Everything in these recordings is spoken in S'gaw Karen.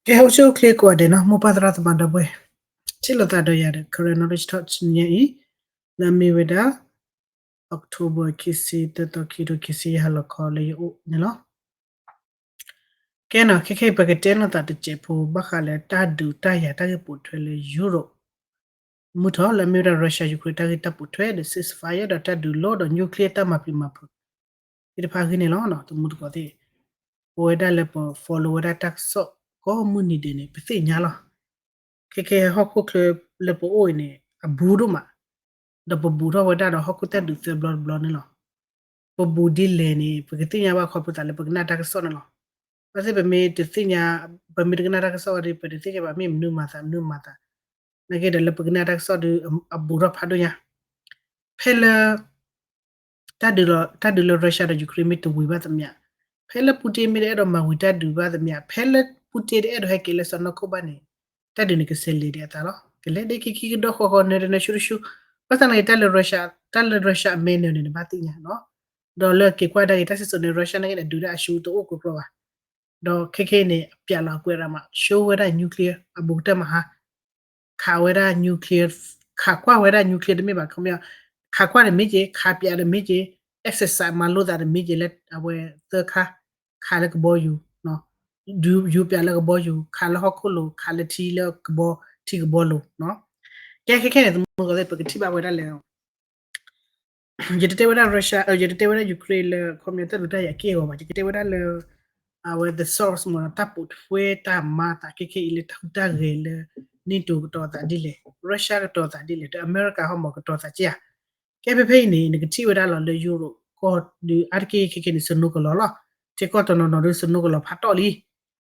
ကဲ အိၣ်ဆူၣ်အိၣ်ချ့ကိးဂၤဒဲးနီၤ မိၢ်ပၢ်သရၣ်သမါဒီပုၢ်ဝဲၢ်, ထံၣ်လိာ်သးဒီးယၤဒီး Karen Knowledge Talk တနံၤညါအံၤ, လၢအမ့ၢ်ဝဲဒၣ် October ခံဆံသၢသီ ခံထိခံဆံယဲၢ် ဟါလီၤခီလၢယအိၣ်န့ၣ်လီၤ. ကဲနီၤ ခဲခဲအံၤ ပကတဲလိာ်သးတစဲးဖိ ဘၣ်ဃးလၢတၢ်ဒုးတၢ်ယၤတၢ်ဂ့ၢ်ပိာ်ထွဲလၢ Europe မုၢ်ထီၣ်လၢအမ့ၢ်ဝဲဒၣ် Russia Ukraine တၢ်ဂ့ၢ်တၢ်ပိာ်ထွဲဒီး ceasefire ဒီးတၢ်ဒုးလိဒီး nuclear တၢ်မၤပျံၤမၤဖုးသ့ၣ်တဖၣ်အဂ့ၢ်န့ၣ်လီၤ. တမူတကိးသ့ၣ် ပဝဲဒၣ်လၢပ follow ဝဲဒၣ်တၢ်ကစီၣ်ကိးမုၢ်နံၤဒဲးန့ၣ် ပသ့ၣ်ညါလီၤ. ခဲခဲဟီၣ်ခိၣ်ချၢလၢပအိၣ်အံၤန့ၣ် အဘူးဒိၣ်မး, ဒီးပဘူးထီၣ်ဝဲဒၣ်ဒီးဟီၣ်ခိၣ်တၢ်ဒုးသၢဘျီတဘျီန့ၣ်လီၤ. ပဘူးဒ်လဲၣ်န့ၣ် ပကသ့ၣ်ညါဘၣ်ခီဖျိသးလၢပကနၣ်တၢ်ကစီၣ်န့ၣ်လီၤ. ဘၣ်သ့ၣ်ပမ့ၢ်တသ့ၣ်ညါ, ပမ့ၢ်တကနၣ်တၢ်ကစီၣ်ဝဲဒီး ပတသ့ၣ်ညါဘၣ်မ့ၢ်မနုၤမၤသး မနုၤမၤသး, နာ်က့ဒီးလၢပကနၣ်တၢ်ကစီၣ်ဒီး အဘူးထီၣ်ဖးဒိၣ်ညါ, ဖဲလၢ တၢ်ဒုးလၢ Russia ဒီး Ukraine မ့ၢ်တဝံၤဘၣ်သမျှ, ဖဲလၢ Putin မ့ၢ်တအဲၣ်ဒိးမၤဝံၤတၢ်ဒုးဘၣ်သမျှ, ဖဲလၢ Putin တအဲၣ်ဒိးဟဲက့ၤလၢစီၢ်နီၤခိၣ်ဘၣ်န့ၣ်, တၢ်ဒုးန့ၣ်ကဆဲးလဲၤဒံးအသးလီၤ. ကလဲၤဒ်ခံခံကဒီဃီဃီ နၢၤတနၢၤဆူတဆူ, ဘၣ်ဆၣ်နာ်က့တၢ်လၢ Russia တၢ်လၢ Russia အမဲာ်နၢၤန့ၣ် နဘၣ်သ့ၣ်ညါနီၤ, ဒီးလၢက့ၤကွၢ်ဒၣ်က့ၤတၢ်စံၣ်စိၤန့ၣ် Russia နာ်က့န့ၣ် ဒုးတၢ်အဆူတအိၣ်ကီးကီးဘၣ် ဒီးခဲခဲအံၤန့ၣ် အပျးလီၤအကွဲးရၣ်မး ဆိဝဲဒၣ် nuclear အဘူးကတၢၢ်မဟါ, ခးဝဲဒၣ် nuclear, ခးကွၢ်ဝဲဒၣ် nuclear တမ့ၢ်ဘၣ် ခီပညီ, ခးကွၢ်တမ့ၢ်က့ၤ ခးပျးတမ့ၢ်က့ၤ exercise မၤလိသးတမ့ၢ်က့ၤလၢအဝဲသၢခါ, ခးလၢကဘီယူၤ, ယူၤပျးလၢကဘီယူၤ, ခးလၢဟီၣ်ခိၣ်လိၤ, ခးလၢထံလၢကဘီ, ထံကဘီလိၤ, ကဲခဲခဲန့ၣ် သမူသကိးသ့ၣ် ပကထံၣ်ဘၣ်ဝဲဒၣ်လၢ ယတတဲဝဲဒၣ် Russia, ယတတဲဝဲဒၣ် Ukraine လၢ ခီပညီတၢ်ဒုးတၢ်ယၤက့ၢ်အဂီၤဘၣ်, ယကတဲဝဲဒၣ်လၢ အဝဲ the source မ့ၢ်နီၤ တၢ်ပိာ်ထွဲတၢ်မၤသးခဲခဲအံၤလၢတၢ်ဟူးတၢ်ဂဲၤလၢ NATO ကတီၤသးဒ်လဲၣ်, Russia ကတီၤသးဒ်လဲၣ်, ဒီးအမဲရကၤဟီမ့ၢ်ကတီၤသးက့ဧါ. ကဲဖဲဖဲအံၤန့ၣ် နကထံၣ်ဝဲဒၣ်လီၤလၢ Europe ကီၢ်ဒုးအါတက့ၢ်ခဲခဲန့ၣ် စနိကလီၤလီၤ, ထံကီၢ်တနီၤနီၤဒုးစနိကလီၤဖးတီၢ်လံ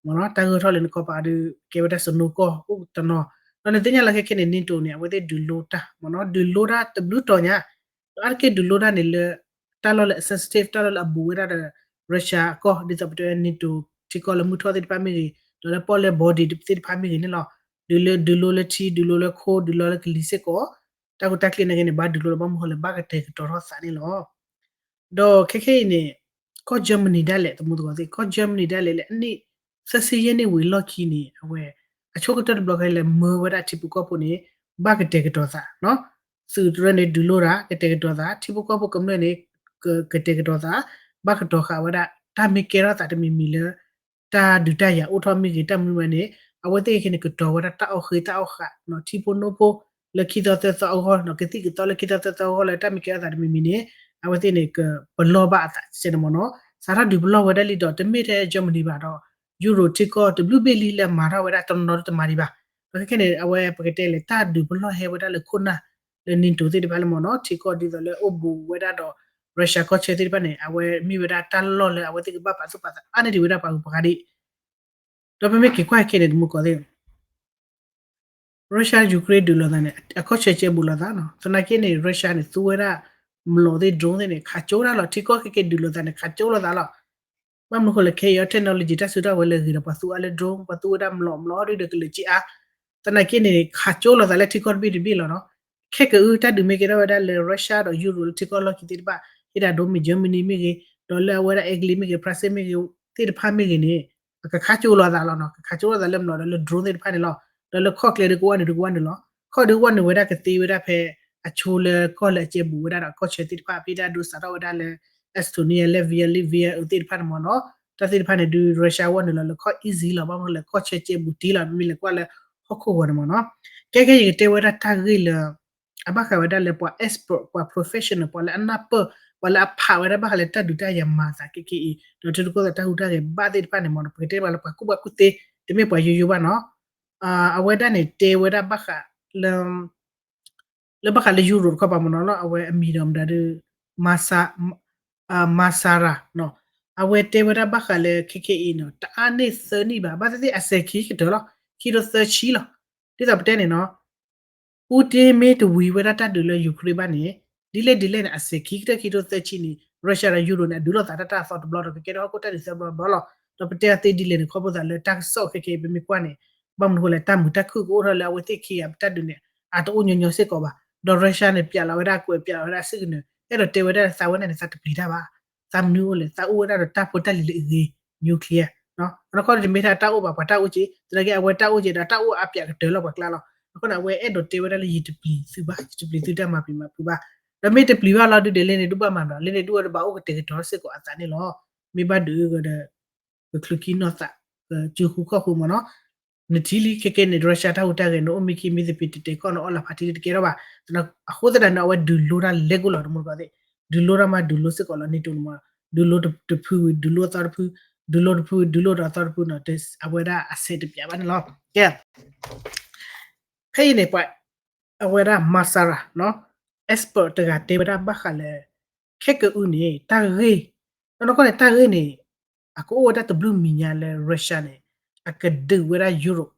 မ့ၢ်နီၤ တၢ်ဂၢၢ်ထီၣ်လၢနခီပၤဒီး ကဲဝဲဒၣ်စနိကီၢ်အိၣ်တနီၤ, ဒီးနသ့ၣ်ညါလၢခဲခဲန့ၣ် NATO န့ၣ် အဝဲသ့ၣ်ဒုးလိတၢ် မ့ၢ်နီၤ ဒုးလိတၢ်တဘျုးတီၤညါ, ဒီးအါတက့ၢ်ဒုးလိတၢ်န့ၣ်လၢ တၢ်လီၢ်လၢ sensitive တၢ်လီၢ်လၢအဘူးဝဲဒၣ်ဒီး Russia အကီၢ် ဒ်သိးပတဲ NATO ထံကီၢ်လၢမုၢ်ထီၣ်သ့ၣ်တဖၣ်မ့ၢ်ဂ့ၤ, ဒီးလၢပီၣ်လဲၣ် border သ့ၣ်တဖၣ်မ့ၢ်ဂ့ၤန့ၣ်လီၤ, ဒုးလၢ ဒုးလိလၢထံ ဒုးလိလၢခိ ဒုးလိလၢကလံၤစ့ၢ်ကီး, တၢ်ကီတၢ်ချ့နာ်က့န့ၣ် ဘၣ်ဒုးလိလၢဘၣ်မနုၤဃိလဲၣ် ဘၣ်ကတဲာ်ကတီၤထီၣ်သးန့ၣ်လီၤ. ဒီးခဲခဲအံၤန့ၣ် ကီၢ် Germany ဒၣ်လဲာ် သမူသကိးသ့ၣ် ကီၢ် Germany ဒၣ်လဲာ်လၢအနံၣ် သၢဆံယဲၢ်နံၣ်ဝံၤလီၢ်ခံန့ၣ် အဝဲ အဆိကတၢၢ်တဘျီခဲလၢာ်မၢဝဲဒၣ်ထံဖိကီၢ်ဖိန့ၣ် ဘၣ်ကတဲာ်ကတီၤသး, သုးတရၢန့ၣ် ဒုးလိတၢ် ကတဲာ်ကတီၤသး, ထံဖိကီၢ်ဖိကမျၢၢ်န့ၣ် ကတဲာ်ကတီၤသး, ဘၣ်ကတီၤဃာ်ဝဲဒၣ် တၢ်မ့ၢ်ကဲထီၣ်သးတမံၤမံၤလၢ တၢ်ဒုးတၢ်ယၤအိၣ်ထီၣ်မ့ၢ်ဂ့ၤ တၢ်မနုၤမနုၤန့ၣ် အဝဲသ့ၣ်ခဲန့ၣ် ကတီၤဝဲဒၣ်တၢ်အီၣ်ဃ့တၢ်အီၣ်ဃာ် ထံဖိနိဖိလၢခံသီသၢသီအဂီၢ် ကသံၣ်ကသီလၢခံသီသၢသီအဂီၢ်လၢတၢ်မ့ၢ်ကဲထီၣ်သးတမံၤမံၤန့ၣ် အဝဲသ့ၣ်န့ၣ် ကပလီၢ်ဘၣ်အသးစဲန့ၣ်မ့ၢ်နီၤ, စးထီၣ်ဒုးပလီၢ်ဝဲဒၣ်လံဒီး တမ့ၢ်ထဲ Germany ဘၣ်ဒီး Europe ထံကီၢ်တဘျုးဘ့ၣ်လံလၢမၤထီၣ်ဝဲဒၣ်တနီၤနီၤတမၤဒံးဘၣ်, ဒီးခဲခဲန့ၣ် အဝဲပကတဲလဲၣ် တၢ်ဒုးပလီၢ်ဟဲဝဲဒၣ်လၢခိၣ်နၢ် လၢ NATO သ့ၣ်တဖၣ်လၢမ့ၢ်နီၤ ထံကီၢ်ဒ်သိးလၢအိၣ်ဘူးဝဲဒၣ်ဒီး Russia ကီၢ်ဆၢသ့ၣ်တဖၣ်န့ၣ် အဝဲမ့ၢ်ဝဲဒၣ်တၢ်လီၢ်လၢအဝဲသ့ၣ်ကဘၣ်ပာ်သူၣ်ပာ်သးအါန့ၢ်ဒံးဝဲဒၣ်ပှၤဂုၤပှၤဂၤဒံး, ဒီးပမ့ၢ်က့ၤကွၢ်ခဲန့ၣ် သမူသကိးသ့ၣ် Russia Ukraine ဒုးလိာ်သးန့ၣ် အခီၣ်ဆၢကဲဘူးလိာ်သးနီၤ, သနာ်က့န့ၣ် Russia န့ၣ် သူဝဲဒၣ် မျိာ်သ့ၣ် drone သ့ၣ်န့ၣ် ခးကၠိတၢ်လီၤ, ထံကီၢ်ခဲက့ၤဒုးလိာ်သးန့ၣ် ခးကၠိလိာ်သးလီၤ, ဘၣ်မနုၤဃိလဲၣ် ခဲအံၤ technology တၢ်စုတၢ်ဝဲၤလၢအဂ့ၤဒီး ပှၤသူအါလၢ drone ပှၤသူဝဲဒၣ်မျိာ်မျိာ်ဒ်ဒီးကလုာ်ကၠံအါ, သနာ်က့န့ၣ် ခးကၠိလိာ်သးလၢထံကီၢ်တဘ့ၣ်တဘ့ၣ်လီၤနီၤ, ခဲကအု တၢ်ဒုးမ့ၢ်ကဲထီၣ်ဝဲဒၣ်လၢ Russia ဒီး Europe လၢထံကီၢ်လီၢ်ခံသ့ၣ်တဖၣ် ဟ့ၣ်ဒၣ်ဒိမ့ၢ် Germany မ့ၢ်ဂ့ၤ, ဒီးလၢအဝဲဒၣ် Italy မ့ၢ်ဂ့ၤ France မ့ၢ်ဂ့ၤ သ့ၣ်တဖၣ်မ့ၢ်ဂ့ၤန့ၣ် အကခးကၠိလိာ်သးလီၤနီၤ, ကခးကၠိလိာ်သးလၢမျိာ်ဒီးလၢ drone သ့ၣ်တဖၣ်န့ၣ်လီၤ, ဒီးလၢခီၣ်ကျဲဒုးကဝဲနုာ်ဒုးကဝဲနုာ်လီၤ, ခီၣ်ဒုးကဝဲနုာ်ဝဲဒၣ်ကသ့ဝဲဒၣ်ဖဲ အဆိလၢကီၢ်လၢအကဲဘူးဝဲဒၣ်ဒီးကီၢ်ဆၢသ့ၣ်တဖၣ် ဖဲဒၣ်ဒိစးထီၣ်ဝဲဒၣ်လၢ Estonia လၢ Latvia လၢ Latvia သ့ၣ်တဖၣ်န့ၣ်မ့ၢ်နီၤ, တၢ်သ့ၣ်တဖၣ်န့ၣ်ဒုး Russia ဝဲနုာ်လီၤလၢခီၣ် easy လီၤ, ဘၣ်မနုၤလဲၣ်ခီၣ်ဆၢကဲဘူးတံၢ်လီၤ မ့မ့ၢ်လဲၤကွၢ်လၢဟီၣ်ခိၣ်ဂီၤန့ၣ်မ့ၢ်နီၤ, ကဲခဲယကတဲဝဲဒၣ်တၢ်ဂ့ၢ်လၢ အဘၣ်ဃးဝဲဒၣ်လၢပှၤ expert ပှၤ professional ပှၤလၢအနၢ်ပၢၢ် ပှၤလၢအဖးဝဲဒၣ်ဘၣ်ဃးလၢတၢ်ဒုးတၢ်ယၤမၤသးခဲခဲအံၤ ဒီးထံရူၢ်ကီၢ်သဲးတၢ်ဟူးတၢ်ဂဲၤဘၣ်သ့ၣ်တဖၣ်န့ၣ်မ့ၢ်နီၤ, ပကတဲဘၣ်လၢပှၤကူၣ်ဘၣ်ကူၣ်သ့ တမ့ၢ်ပှၤယိယိဘၣ်နီၤ, အဝဲဒၣ်န့ၣ်တဲဝဲဒၣ်ဘၣ်ဃးလၢ လၢဘၣ်ဃးလၢ Europe တခီပၤမ့ၢ်နီၤလီၤ, အဝဲအမံၤဒီးမတၤဒုး Masa- Masara နီၤ, အဝဲတဲဝဲဒၣ်ဘၣ်ဃးလၢခဲခဲအံၤနီၤ တအါန့ၢ်သၢနံၣ်ဘၣ်, ဘၣ်သ့ၣ်သ့ၣ်အစဲးခံကတၢၢ်လီၤ, ခံထိသၢဆံလီၤ, ဒ်သိးပတဲန့ၣ်နီၤ Putin မ့ၢ်တဝံၤဝဲဒၣ်တၢ်ဒုးလၢ Ukraine ဘၣ်န့ၣ် ဒ်လဲၣ်ဒ်လဲၣ်န့ၣ် အစဲးခံကတၢၢ်ခံထိသၢဆံန့ၣ် Russia ဒီး Europe န့ၣ် အဒုးလိာ်သးတၢ်တၢ်အသီတဘျီဒီး ကကဲထီၣ်ဟီၣ်ခိၣ်တၢ်ဒုးသၢဘျီတဘျီလီၤ, ဒီးပတဲအီၤသ့ဒ်လဲၣ်န့ၣ် ခီဖျိသးလၢတၢ်ကစီၣ်ခဲခဲအံၤ ပမ့ၢ်ကွၢ်န့ၣ် ဘၣ်မနုၤဃိလဲၣ် တၢ်မုာ်တၢ်ခုၣ်ကအိၣ်ထီၣ်လၢအဝဲသ့ၣ်ခံဂၤတၢ်ဒုးန့ၣ် အတအိၣ်ညီညီစ့ၢ်ကီးဘၣ်, ဒီး Russia န့ၣ် ပျးလီၤဝဲဒၣ်ကွဲး ပျးလီၤဝဲဒၣ်စ့ၢ်ကနၢၤ အဲၣ်ဒိးတဲဝဲဒၣ်သးဝဲဒၣ်န့ၣ် သးတပျံၤတၢ်ဘၣ်, သးမနုၤအိၣ်လဲၣ် သးအိၣ်ဝဲဒၣ်ဒီးတၢ်ဖိတၢ်လံၤလၢအဂ့ၤ nuclear အနီၢ်ကီၢ်တမ့ၢ်ထဲအတၢ်အိၣ်ဘၣ် ပှၤတၢ်အိၣ်က့ သနာ်က့အဝဲတၢ်အိၣ်က့ဒီးတၢ်အိၣ်အါပၠးကတၢၢ်လီၤပှၤကျါလီၤ. အဃိန့ၣ် အဝဲအဲၣ်ဒိးတဲဝဲဒၣ်လၢယတပျံၤသုဘၣ် ယတပျံၤသုတၢ်မၤပျံၤမၤဖုးဘၣ်. ဒီးမ့ၢ်တပျံၤဘၣ်လီၤဒုးဒီး လၢန့ၣ်ဒုးဘၣ်မၤမနုၤ လၢန့ၣ်ဒုးဝဲတဘၣ်အိၣ်ကတဲာ်ကတီၤစ့ၢ်ကီးအသးန့ၣ်လီၤ. မ့ၢ်ဘၣ်ဒုးဂီၤဒီး ကချုးကံနီၢ်သး ကစုဃုခီၣ်ဃုမ့ၢ်နီၤ နထံၣ်လံခဲကဲန့ၣ် Russia တၢ်ဟူးတၢ်ဂဲၤ နအိၣ်မ့ၢ်ခံမ့ၢ်သပ့ၤတတဲာ်ကီၢ်န့ၣ် အီၣ်လၢဖးထံတကဲထီၣ်ဘၣ်. အဃိသတးန့ၣ် အဝဲဒုးလိတၢ်လဲၤကိၢ်လီၤ တမူတကိးသ့ၣ် ဒုးလိတၢ်မးဒုးလိစ့ၢ်ကီးလီၤ NATO န့ၣ်မ့ၢ် ဒုးလိတဖုဝံၤ ဒုးလိအသီတဖု ဒုးလိတဖုဝံၤ ဒုးလိဒီးအသီတဖုန့ၣ် အဝဲဒၣ်အဆဲးတပျးဘၣ်န့ၣ်လီၤ. ကဲ ဖဲအံၤန့ၣ် ပှၤ အဝဲဒၣ် Masara နီၤ expert တဂၤတဲဝဲဒၣ်ဘၣ်ဃးလၢ ခဲကအုန့ၣ် တၢ်ဂ့ၢ် နီၢ်နီၢ်ကီၢ်န့ၣ် တၢ်ဂ့ၢ်န့ၣ် အကအိၣ်ဝဲဒၣ်တဘျုးမံၤညါလၢ Russia န့ၣ် အကဒုးဝဲဒၣ် Europe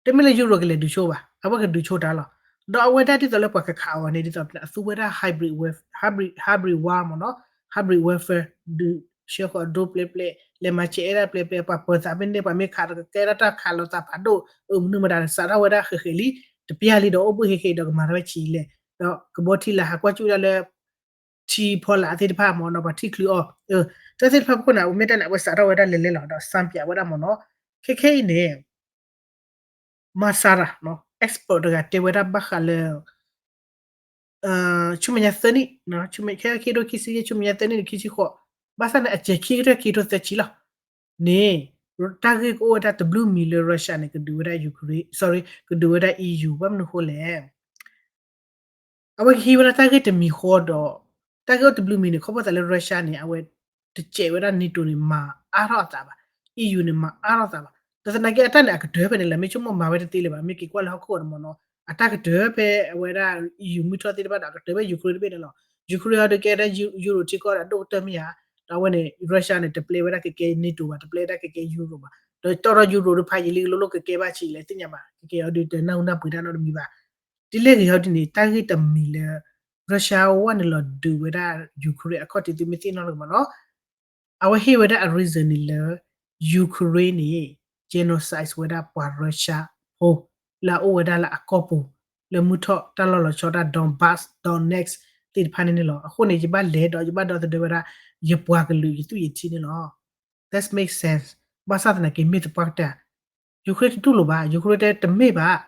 တမ့ၢ်လၢ Europe ကလဲၤဒုးဆိဘၣ် အဝဲကဒုးဆိတၢ်လီၤ. ဒီးအဝဲဒၣ်ဒ်သိးလၢပှၤကခးအီၤန့ၣ် ဒ်သိးအသူဝဲဒၣ် hybrid war မ့ၢ်နီၤ hybrid hybrid war မ့ၢ်နီၤ hybrid warfare ဒုးဆှၢဃီၤ drone ပျဲပျဲ လဲၤမၤဆဲးအဲၣ်ဒၣ်ပျဲပျဲ ပှၤပၢၤသးမ့ၢ်န့ၢ် ပှၤမ့ၢ်ခးဒီးကကဲဒၣ်တၢ်ခးလိာ်သးဖးဒိၣ် အမနုၤမတၤ စးထီၣ်ဝဲဒၣ်ဃဲးဃဲးလံ တပျၢ်လံဒီးအိၣ်ဘှ့ၣ်ဟ့ၣ်ဃဲးဒီးကမၤတၢ်ဝဲဆံးလဲၣ် ဒီးကဘီထံလာ်ဟးကွၢ်ကၠူၣ်ဒၣ်လၢ ထံဖီလာ်သ့ၣ်တဖၣ်မ့ၢ်နီၤ ပှၤထံၣ်ချုးအီၤ တၢ်သ့ၣ်တဖၣ်ပခိၣ်န့ၣ် အဝဲမ့ၢ်တၢ်န့ၣ် အဝဲစးထီၣ်ဝဲဒၣ်လဲၤလဲၤလီၤ ဒီးစၣ်ပၠးဝဲဒၣ်မ့ၢ်နီၤ ခဲခဲအံၤန့ၣ် Masara နီၤ expert တဂၤတဲဝဲဒၣ်ဘၣ်ဃးလၢ ဆူမဲာ်ညါသၢနံၣ် ဆူမဲာ်ခဲခံကထိခံဆံယဲၢ် ဆူမဲာ်ညါသၢနံၣ်န့ၣ် ခံဆံဃိး ဘၣ်ဆၣ်န့ၣ် အစဲၤခံကထိခံကထိသၢဆံလီၤ န့ၣ် တၢ်ဂ့ၢ်ကအိၣ်ဝဲဒၣ်တဘျုးမံၤလၢ Russia န့ၣ် ကဒုးဝဲဒၣ် Ukraine sorry ကဒုးဝဲဒၣ် EU ဘၣ်မနုၤဃိလဲၣ် အဝဲကဟံးဝဲဒၣ်တၢ်ဂ့ၢ်တမံၤဃီဒီး တၢ်ဂ့ၢ်အိၣ်တဘျုးမံၤန့ၣ် ခီဖျိသးလၢ Russia န့ၣ် အဝဲတစဲးဝဲဒၣ် NATO န့ၣ် မၤအါထီၣ်အသးဘၣ်, EU န့ၣ် မၤအါထီၣ်သးဘၣ်. ဒီးသနာ်က့အတၢ်န့ၣ် အကတၢၢ်ဖဲန့ၣ်လီၤ, မ့ၢ်ဆိကမိၣ်မၤဝဲတသ့လၢၤဘၣ်, မ့ၢ်က့ၤကွၢ်လၢဟီၣ်ခိၣ်န့ၣ်မ့ၢ်နီၤ, အတၢ်ကတၢၢ်ဖဲအဝဲဒၣ် EU မုၢ်ထီၣ်သ့ၣ်တဖၣ်ဒီး အကတၢၢ်ဖဲ Ukraine တဘ့ၣ်န့ၣ်လီၤ. Ukraine အံၤဒုးကဲဒၣ် Europe ထံကီၢ်ဒီးအဒိၣ်ကတၢၢ်မ့ၢ်ဧါ, ဒီးအဝဲန့ၣ် Russia န့ၣ် တပျဲဝဲဒၣ်ကကဲ NATO ဘၣ်, တပျဲဒၣ်ကကဲ Europe ဘၣ်. ဒီးတီၢ်ထီၣ် Europe တဖၣ်ယံာ်လံကလိလိကကဲဘၣ်ဆံးလဲၣ်သ့ၣ်ညါဘၣ်, ကကဲအီၤဒုးတနၢ်ဟူနၢ်ပှ့ၤတၢ်နီတမံၤဘၣ်. ဒ်လဲၣ်ဂ့ၤဟီဒ်န့ၣ် တၢ်ဂ့ၢ်တမံၤလၢ Russia ဝဲန့ၣ်လီၤဒုးဝဲဒၣ် Ukraine အခီၣ်ထံးသုမ့ၢ်သ့ၣ်နီၣ်လၢကမၤနီၤ, အဝဲဟ့ၣ်ဝဲဒၣ်အ reason န့ၣ်လၢ Ukraine န့ၣ် genocide ဝဲဒၣ်ပှၤ Russia ဖိ လၢအအိၣ်ဝဲဒၣ်လၢအကီၢ်ပူၤ လၢမုၢ်ထီၣ်တၢ်လီၢ်လီၤဆီဒၣ် Donbas Donetsk သ့ၣ်တဖၣ်န့ၣ်န့ၣ်လီၤ. အဃိန့ၣ် ယဘၣ်လဲၤဒီးယဘၣ်ဒီသဒၢဝဲဒၣ် ယပှၤကလုာ်ယသွံၣ်ယထံန့ၣ်လီၤ. That makes sense. ဘၣ်ဆၣ်သနာ်က့မ့ၢ်သပှၢ်ကတၢၢ် Ukraine တတူၢ်လိာ်ဘၣ်, Ukraine တဲတမ့ၢ်ဘၣ်,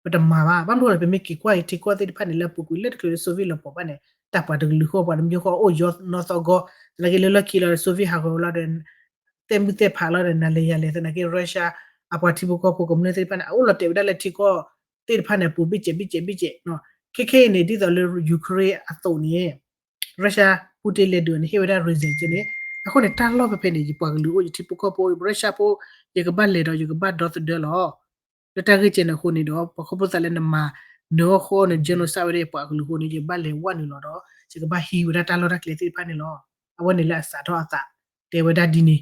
ပတမၤဘၣ်. ဘၣ်မနုၤလဲၣ် ပမ့ၢ်က့ၤကွၢ်အံၤထံကီၢ်သ့ၣ်တဖၣ်န့ၣ် လၢအပူၤကွံာ်လၢတချုးလၢ Soviet လီၤပှီၢ်ဘၣ်န့ၣ် တၢ်ပှၤတကလုာ်ဃီပှၤတမံၤဃီအိၣ်ယီနီၢ်သီဂီၢ်, သနာ်က့လၢလီၢ်ခံလီၤဒီး Soviet ဟးဂီၤဝဲလီၤဒီး သဲၣ်မုၢ်သဲၣ်ဖးလီၤဒီး နၤလဲၤယၤလဲၤ သနာ်က့ Russia အပှၤထံဖိကီၢ်ဖိကမျၢၢ်သ့ၣ်တဖၣ်န့ၣ် အအိၣ်လီၤတဲာ်ဝဲဒၣ်လၢထံကီၢ်သ့ၣ်တဖၣ်န့ၣ် အပူၤဘ့ၣ်စဲးဘ့ၣ်စဲးဘ့ၣ်စဲး, ခဲခဲအံၤန့ၣ် ဒ်သိးလၢ Ukraine အသိးန့ၣ် Russia Putin လဲၤဒုးန့ၣ် ဟ့ၣ်ဝဲဒၣ် reason က့န့ၣ်, အဃိန့ၣ် တၢ်လီၢ်ဖဲဖဲန့ၣ် ယပှၤကလုာ်အိၣ် ယထံဖိကီၢ်ဖိ Russia ဖိ ယကဘၣ်လဲၤဒီးယကဘၣ်ဒီသဒၢလီၤ. လၢတၢ်ဂ့ၢ်ကဲန့ၣ်အဃိန့ၣ်ဒီး ပှၤခီဖျိသးလၢနမၤနၢၤအီၣ်ဃီန genocide ဝဲဒၣ်ယပှၤကလုာ်အဃိန့ၣ် ယကဘၣ်လဲၤဝဲနုာ်လီၤဒီး ယကဘၣ်ဟံးဝဲဒၣ်တၢ်လီၢ်တၢ်ကျဲသ့ၣ်တဖၣ်န့ၣ်လီၤ. အဝဲန့ၣ်လၢအစးထီၣ်အသး တဲဝဲဒၣ်ဒ်န့ၣ်,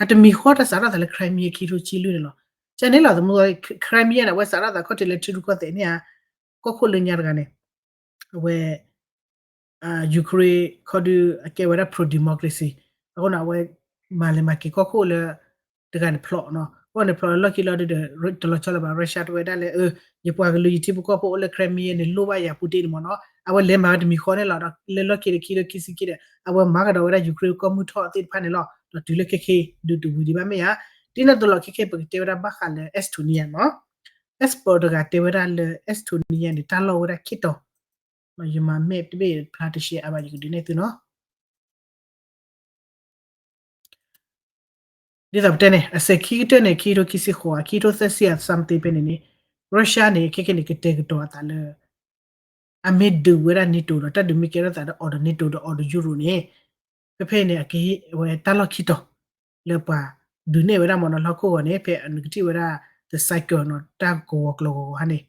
အတမံၤဃီတၢ်စးထီၣ်သးလၢ Crimea ခံကထိဆံလွံၢ်န့ၣ်လီၤ. ကန့ၣ်လီၤ သမူ Crimea န့ၣ် အဝဲစးထီၣ်သးခီၣ်ထံးလၢထံရူၢ်ကီၢ်သဲးန့ၣ်ဧါ, ကီၢ်ခိၣ်လၢညါတဂၤန့ၣ် အဝဲ Ukraine ခီဒုးအကဲဝဲဒၣ် pro democracy အဃိန့ၣ် အဝဲမၤလဲၤမၤက့ၤကီၢ်ခိၣ်လၢ တဂၤန့ၣ်ဖျိးနီၤ, အဃိန့ၣ်ဖျိးလၢလီၢ်ခံလီၤဒုးဒီး တလီၤဆီလၢၤဘၣ် Russia တဲဝဲဒၣ်လၢ ယပှၤကလုာ်ယထံဖိကီၢ်ဖိအိၣ်လၢ Crimea န့ၣ် လိၣ်ဘၣ်ယၤ Putin န့ၣ်မ့ၢ်နီၤ, အဝဲလဲၤမၤဝဲတမံၤဃီန့ၣ်လီၤ. ဒီးလၢလီၢ်ခံတခံဒီးခံဆံခံဒီး အဝဲမၤကဒီးဝဲဒၣ် Ukraine ကီၢ်မုၢ်ထီၣ်သ့ၣ်တဖၣ်န့ၣ်လီၤ. ဒီးတုၤလၢခဲခဲဒုးတဝံၤဒံးဘၣ်မ့ၢ်ဧါ, ဒ်န့ၣ်အသိးလီၤ ခဲခဲပကတဲဝဲဒၣ်ဘၣ်ဃးလၢ Estonia နီၤ, expert တဂၤတဲဝဲဒၣ်လၢ Estonia န့ၣ် တၢ်လီၢ်ဝဲဒၣ်ခံတီၤ, ယမၤ map တဘ့ၣ်ဖျါတရှဲအါဘၣ် ယကဒုးနဲၣ်သုနီၤ. ဒ်သိးပတဲန့ၣ် အစဲးခံကတၢၢ်န့ၣ် ခံကထိခံဆံဃိး ခံကထိသၢဆံ something ဖဲန့ၣ်န့ၣ် Russia န့ၣ် ခဲခဲန့ၣ် ကတဲာ်ကတီၤအသးလၢ အမ့ၢ်ဒုးဝဲဒၣ် NATO ဒီး တၢ်ဒုးမ့ၢ်ကဲထီၣ်သးဒီး အီၤဒီး NATO ဒီးအီၤဒီး Europe န့ၣ် ဖဲဖဲန့ၣ် အကဟ့ၣ်ဝဲတၢ်လီၢ်ခံတီၤ လၢပှၤဒုးနဲၣ်ဝဲဒၣ်မ့ၢ်နီၤ လၢဟီၣ်ခိၣ်ဂီၤန့ၣ် ဖဲနကထံၣ်ဝဲဒၣ် the cycle နီၤ တၢ်ကဝီၤကျီၤဂီၤဂီၤဟါန့ၣ်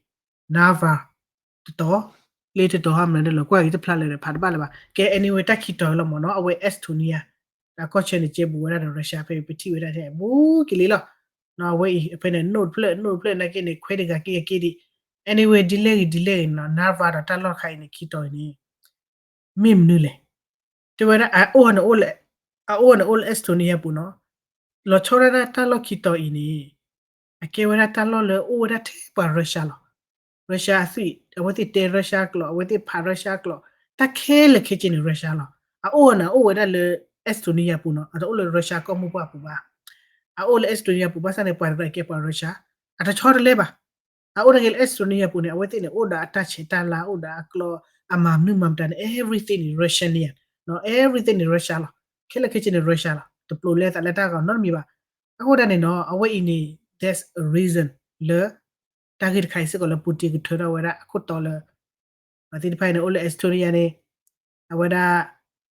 Narva တတီၤ လ့တတီၤဟါမနုၤန့ၣ်လီၤ ကွၢ်က့ၤတဖျါလၢာ်ဒီးဖးတဘၣ်လၢၤဘၣ်. ကဲ anyway တၢ်ခံတီၤလီၤမ့ၢ်နီၤ အဝဲ Estonia တၢ်ကီၢ်ဆၢန့ၣ် ကဲဘူးဝဲဒၣ်ဒီး Russia ဖဲပထံၣ်ဝဲဒၣ်ထဲ ဘူးက့ၤလံလီၤ. အဝဲအံၤ ဖဲန့ၣ် နိၣ်တဖျၢၣ် နိၣ်တဖျၢၣ် နာ်က့န့ၣ် ခွဲးတဂၤက့ၤဂၤက့ၤဒံး anyway ဒ်လဲၣ်ဂ့ၤ ဒ်လဲၣ်ဂ့ၤနီၤ Narva ဒီးတၢ်လီၢ်တခါအံၤန့ၣ် ခံတီၤအံၤန့ၣ် မ့ၢ်မနုၤလဲၣ်. တဲဝဲဒၣ် အအိၣ်န့ၣ်အိၣ်လၢ အအိၣ်န့ၣ်အိၣ်လၢ Estonia ပူၤနီၤ. လီၤဆီဒၣ်တၢ်လီၢ်ခံတီၤအံၤန့ၣ် အကဲဝဲဒၣ်တၢ်လီၢ်လၢအိၣ်ဝဲဒၣ်ထဲပှၤ Russia လီၤ. Russia အသွံၣ် အဝဲသ့ၣ်တဲ Russia ကျိာ် အဝဲသ့ၣ်ဖး Russia ကျိာ် တၢ်ခဲလၢာ်ခဲဆ့န့ၣ် Russia လီၤ. အအိၣ်န့ၣ် အအိၣ်ဝဲဒၣ်လၢ Estonia ပူၤနီၤ, အတအိၣ်လၢ Russia ကီၢ်မိၢ်ပှၢ်ပူၤဘၣ်. အအိၣ်လၢ Estonia ပူၤ ဘၣ်ဆၣ်န့ၣ် ပှၤတဂၤကဲပှၤ Russia အတဆီတလဲဘၣ်. အအိၣ်နာ်က့လၢ Estonia ပူၤန့ၣ် အဝဲသ့ၣ်န့ၣ် အိၣ်ဒီးအတၢ်ဆဲးတၢ်လၤ အိၣ်ဒီးအကျိာ် အမၤမနုၤမၤမတၤန့ၣ် everything န့ၣ် Russia န့ၣ်ဧါ, everything န့ၣ် Russia လီၤ. ခဲလၢာ်ခဲဆ့န့ၣ် Russia လီၤ. တပျိးလဲသးလၢတၢ်ဂီၤနီတမံၤဘၣ်. အဃိဒၣ်န့ၣ်နီၤ အဝဲအံၤန့ၣ် that's a reason လၢ တၢ်ဂ့ၢ်တခါအံၤစ့ၢ်ကီးလၢ Putin ကထၢထီၣ်ဝဲဒၣ်အခိၣ်တီလၢ ပှၤသ့ၣ်တဖၣ်အံၤန့ၣ် အိၣ်လၢ Estonia န့ၣ် အဝဲဒၣ်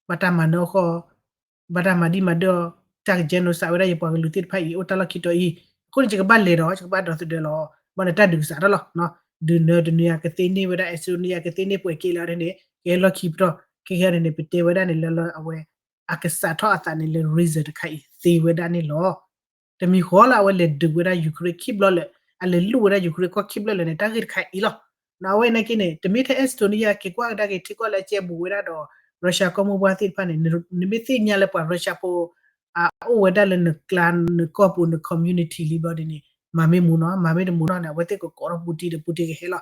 ဘၣ်တၢ်မၤနၢၤအဃိ ဘၣ်တၢ်မၤဒံၣ်မၤဒၢၣ်အီၤ တၢ်က genocide ဝဲဒၣ်ယပှၤကလုာ်သ့ၣ်တဖၣ်အံၤ အိၣ်တၢ်လီၢ်ခံတီၤအံၤ အဃိန့ၣ် ယကဘၣ်လဲၤဒီး ယကဘၣ်ဒီသဒၢလီၤ. ဘၣ်န့ၣ်တၢ်ဒုးကစးထီၣ်လီၤ. ဒုးနၢၤတနုၤအကသ့န့ၢ်ဝဲဒၣ် Estonia ကသ့န့ၢ်ပှဲၤက့ၤလီၤန့ၣ် ကဟဲလီၢ်ခံပတီၢ် ခဲကဲန့ၣ်န့ၣ် ပတဲဝဲဒၣ်န့ၣ်လၢလၢအဝဲ အကစးထီၣ်အသးန့ၣ်လၢ reason တခါအံၤသ့ဝဲဒၣ်န့ၣ်လီၤ. တမံၤဃီလၢအဝဲလဲၤဒုးဝဲဒၣ် Ukraine ခံဘျီလၢာ် အလဲၤလိၣ်ဝဲဒၣ် Ukraine ကီၢ်ခံဘျီလၢာ်န့ၣ် တၢ်ဂ့ၢ်တခါအံၤလီၤ. အဝဲန့ၣ်က့န့ၣ် တမ့ၢ်ထဲ Estonia က့ၤကွၢ်ကဒါက့ၤထံကီၢ်လၢအကဲဘူးဝဲဒၣ်ဒီး Russia ကီၢ်မိၢ်ပှၢ်သ့ၣ်တဖၣ်န့ၣ် နမ့ၢ်သ့ၣ်ညါလၢပှၤ Russia ဖိ အအိၣ်ဝဲဒၣ်လၢနကျါနကီၢ်ပူၤန community လံဘျီဒ်န့ၣ် မၤမ့ၢ်မူနီၤ မၤမ့ၢ်တမူနီၤန့ၣ် အဝဲသ့ၣ်ကကိးထီၣ် Putin ဒီး Putin ကဟဲလီၤ.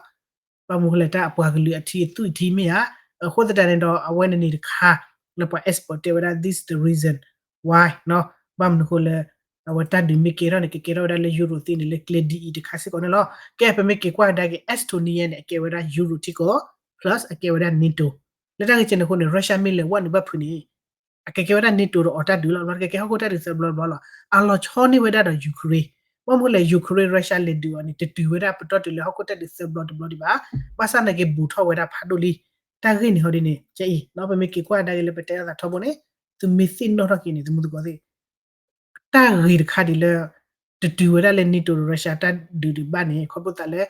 ဘၣ်မနုၤဃိလဲၣ်တၢ်အပှၤကလုာ်အထံအသူၣ်အထံမ့ၢ်ဧါ. အဃိသတးန့ၣ်ဒီး အဝဲန့ၣ်န့ၣ်တခါ လၢပှၤ expert တဲဝဲဒၣ် this the reason why နီၤ ဘၣ်မနုၤဃိလၢ အဝဲတၢ်ဒုးမ့ၢ်ကဲထီၣ်န့ၣ် ကကဲထီၣ်ဝဲဒၣ်လၢ Europe သ့ၣ်န့ၣ် လၢကျဲဒ်အံၤတခါစ့ၢ်ကီးန့ၣ်လီၤ. ကဲပမ့ၢ်က့ၤကွၢ်ကဒါက့ၤ Estonia န့ၣ် အကဲဝဲဒၣ် Europe ထံကီၢ် plus အကဲဝဲဒၣ် NATO လၢတၢ်ဂ့ၢ်ကဲန့ၣ်အဃိန့ၣ် Russia မ့ၢ်လဲၤဝဲနုာ်ဘၣ်ဖုးန့ၣ် အကကဲဝဲဒၣ် NATO ဒီးအီၤတၢ်ဒုးလီၤ. ကကဲဟီၣ်ခိၣ်တၢ်ဒုးသၢဘျီတဘျီလီၤ. အလီၤဆီန့ၢ်ဝဲဒၣ်ဒီး Ukraine ဘၣ်မနုၤလဲၣ် Ukraine Russia လဲၤဒုးအီၤန့ၣ် တတုၤဝဲဒၣ်ပတီၢ်တုၤလၢဟီၣ်ခိၣ်တၢ်ဒုးသၢဘျီတဘျီဒံးဘၣ်. ဘၣ်ဆၣ်နာ်က့ဘူးထီၣ်ဝဲဒၣ်ဖးဒိၣ်လံ. တၢ်ဂ့ၢ်န့ၣ်ဟီဒ်န့ၣ် ကအံၤ ပမ့ၢ်က့ၤကွၢ်ကဒါက့ၤလၢပတဲအသးထီဘိန့ၣ် သုမ့ၢ်သ့ၣ်နီၣ်ထီၣ်က့ၤန့ၣ် သုမုၢ်သကိးသ့ၣ် တၢ်ဂ့ၢ်တခါဒ်လၢ တတုၤဝဲဒၣ်လၢ NATO ဒီး Russia တၢ်ဒုးဒံးဘၣ်န့ၣ် ခီဖျိသးလၢ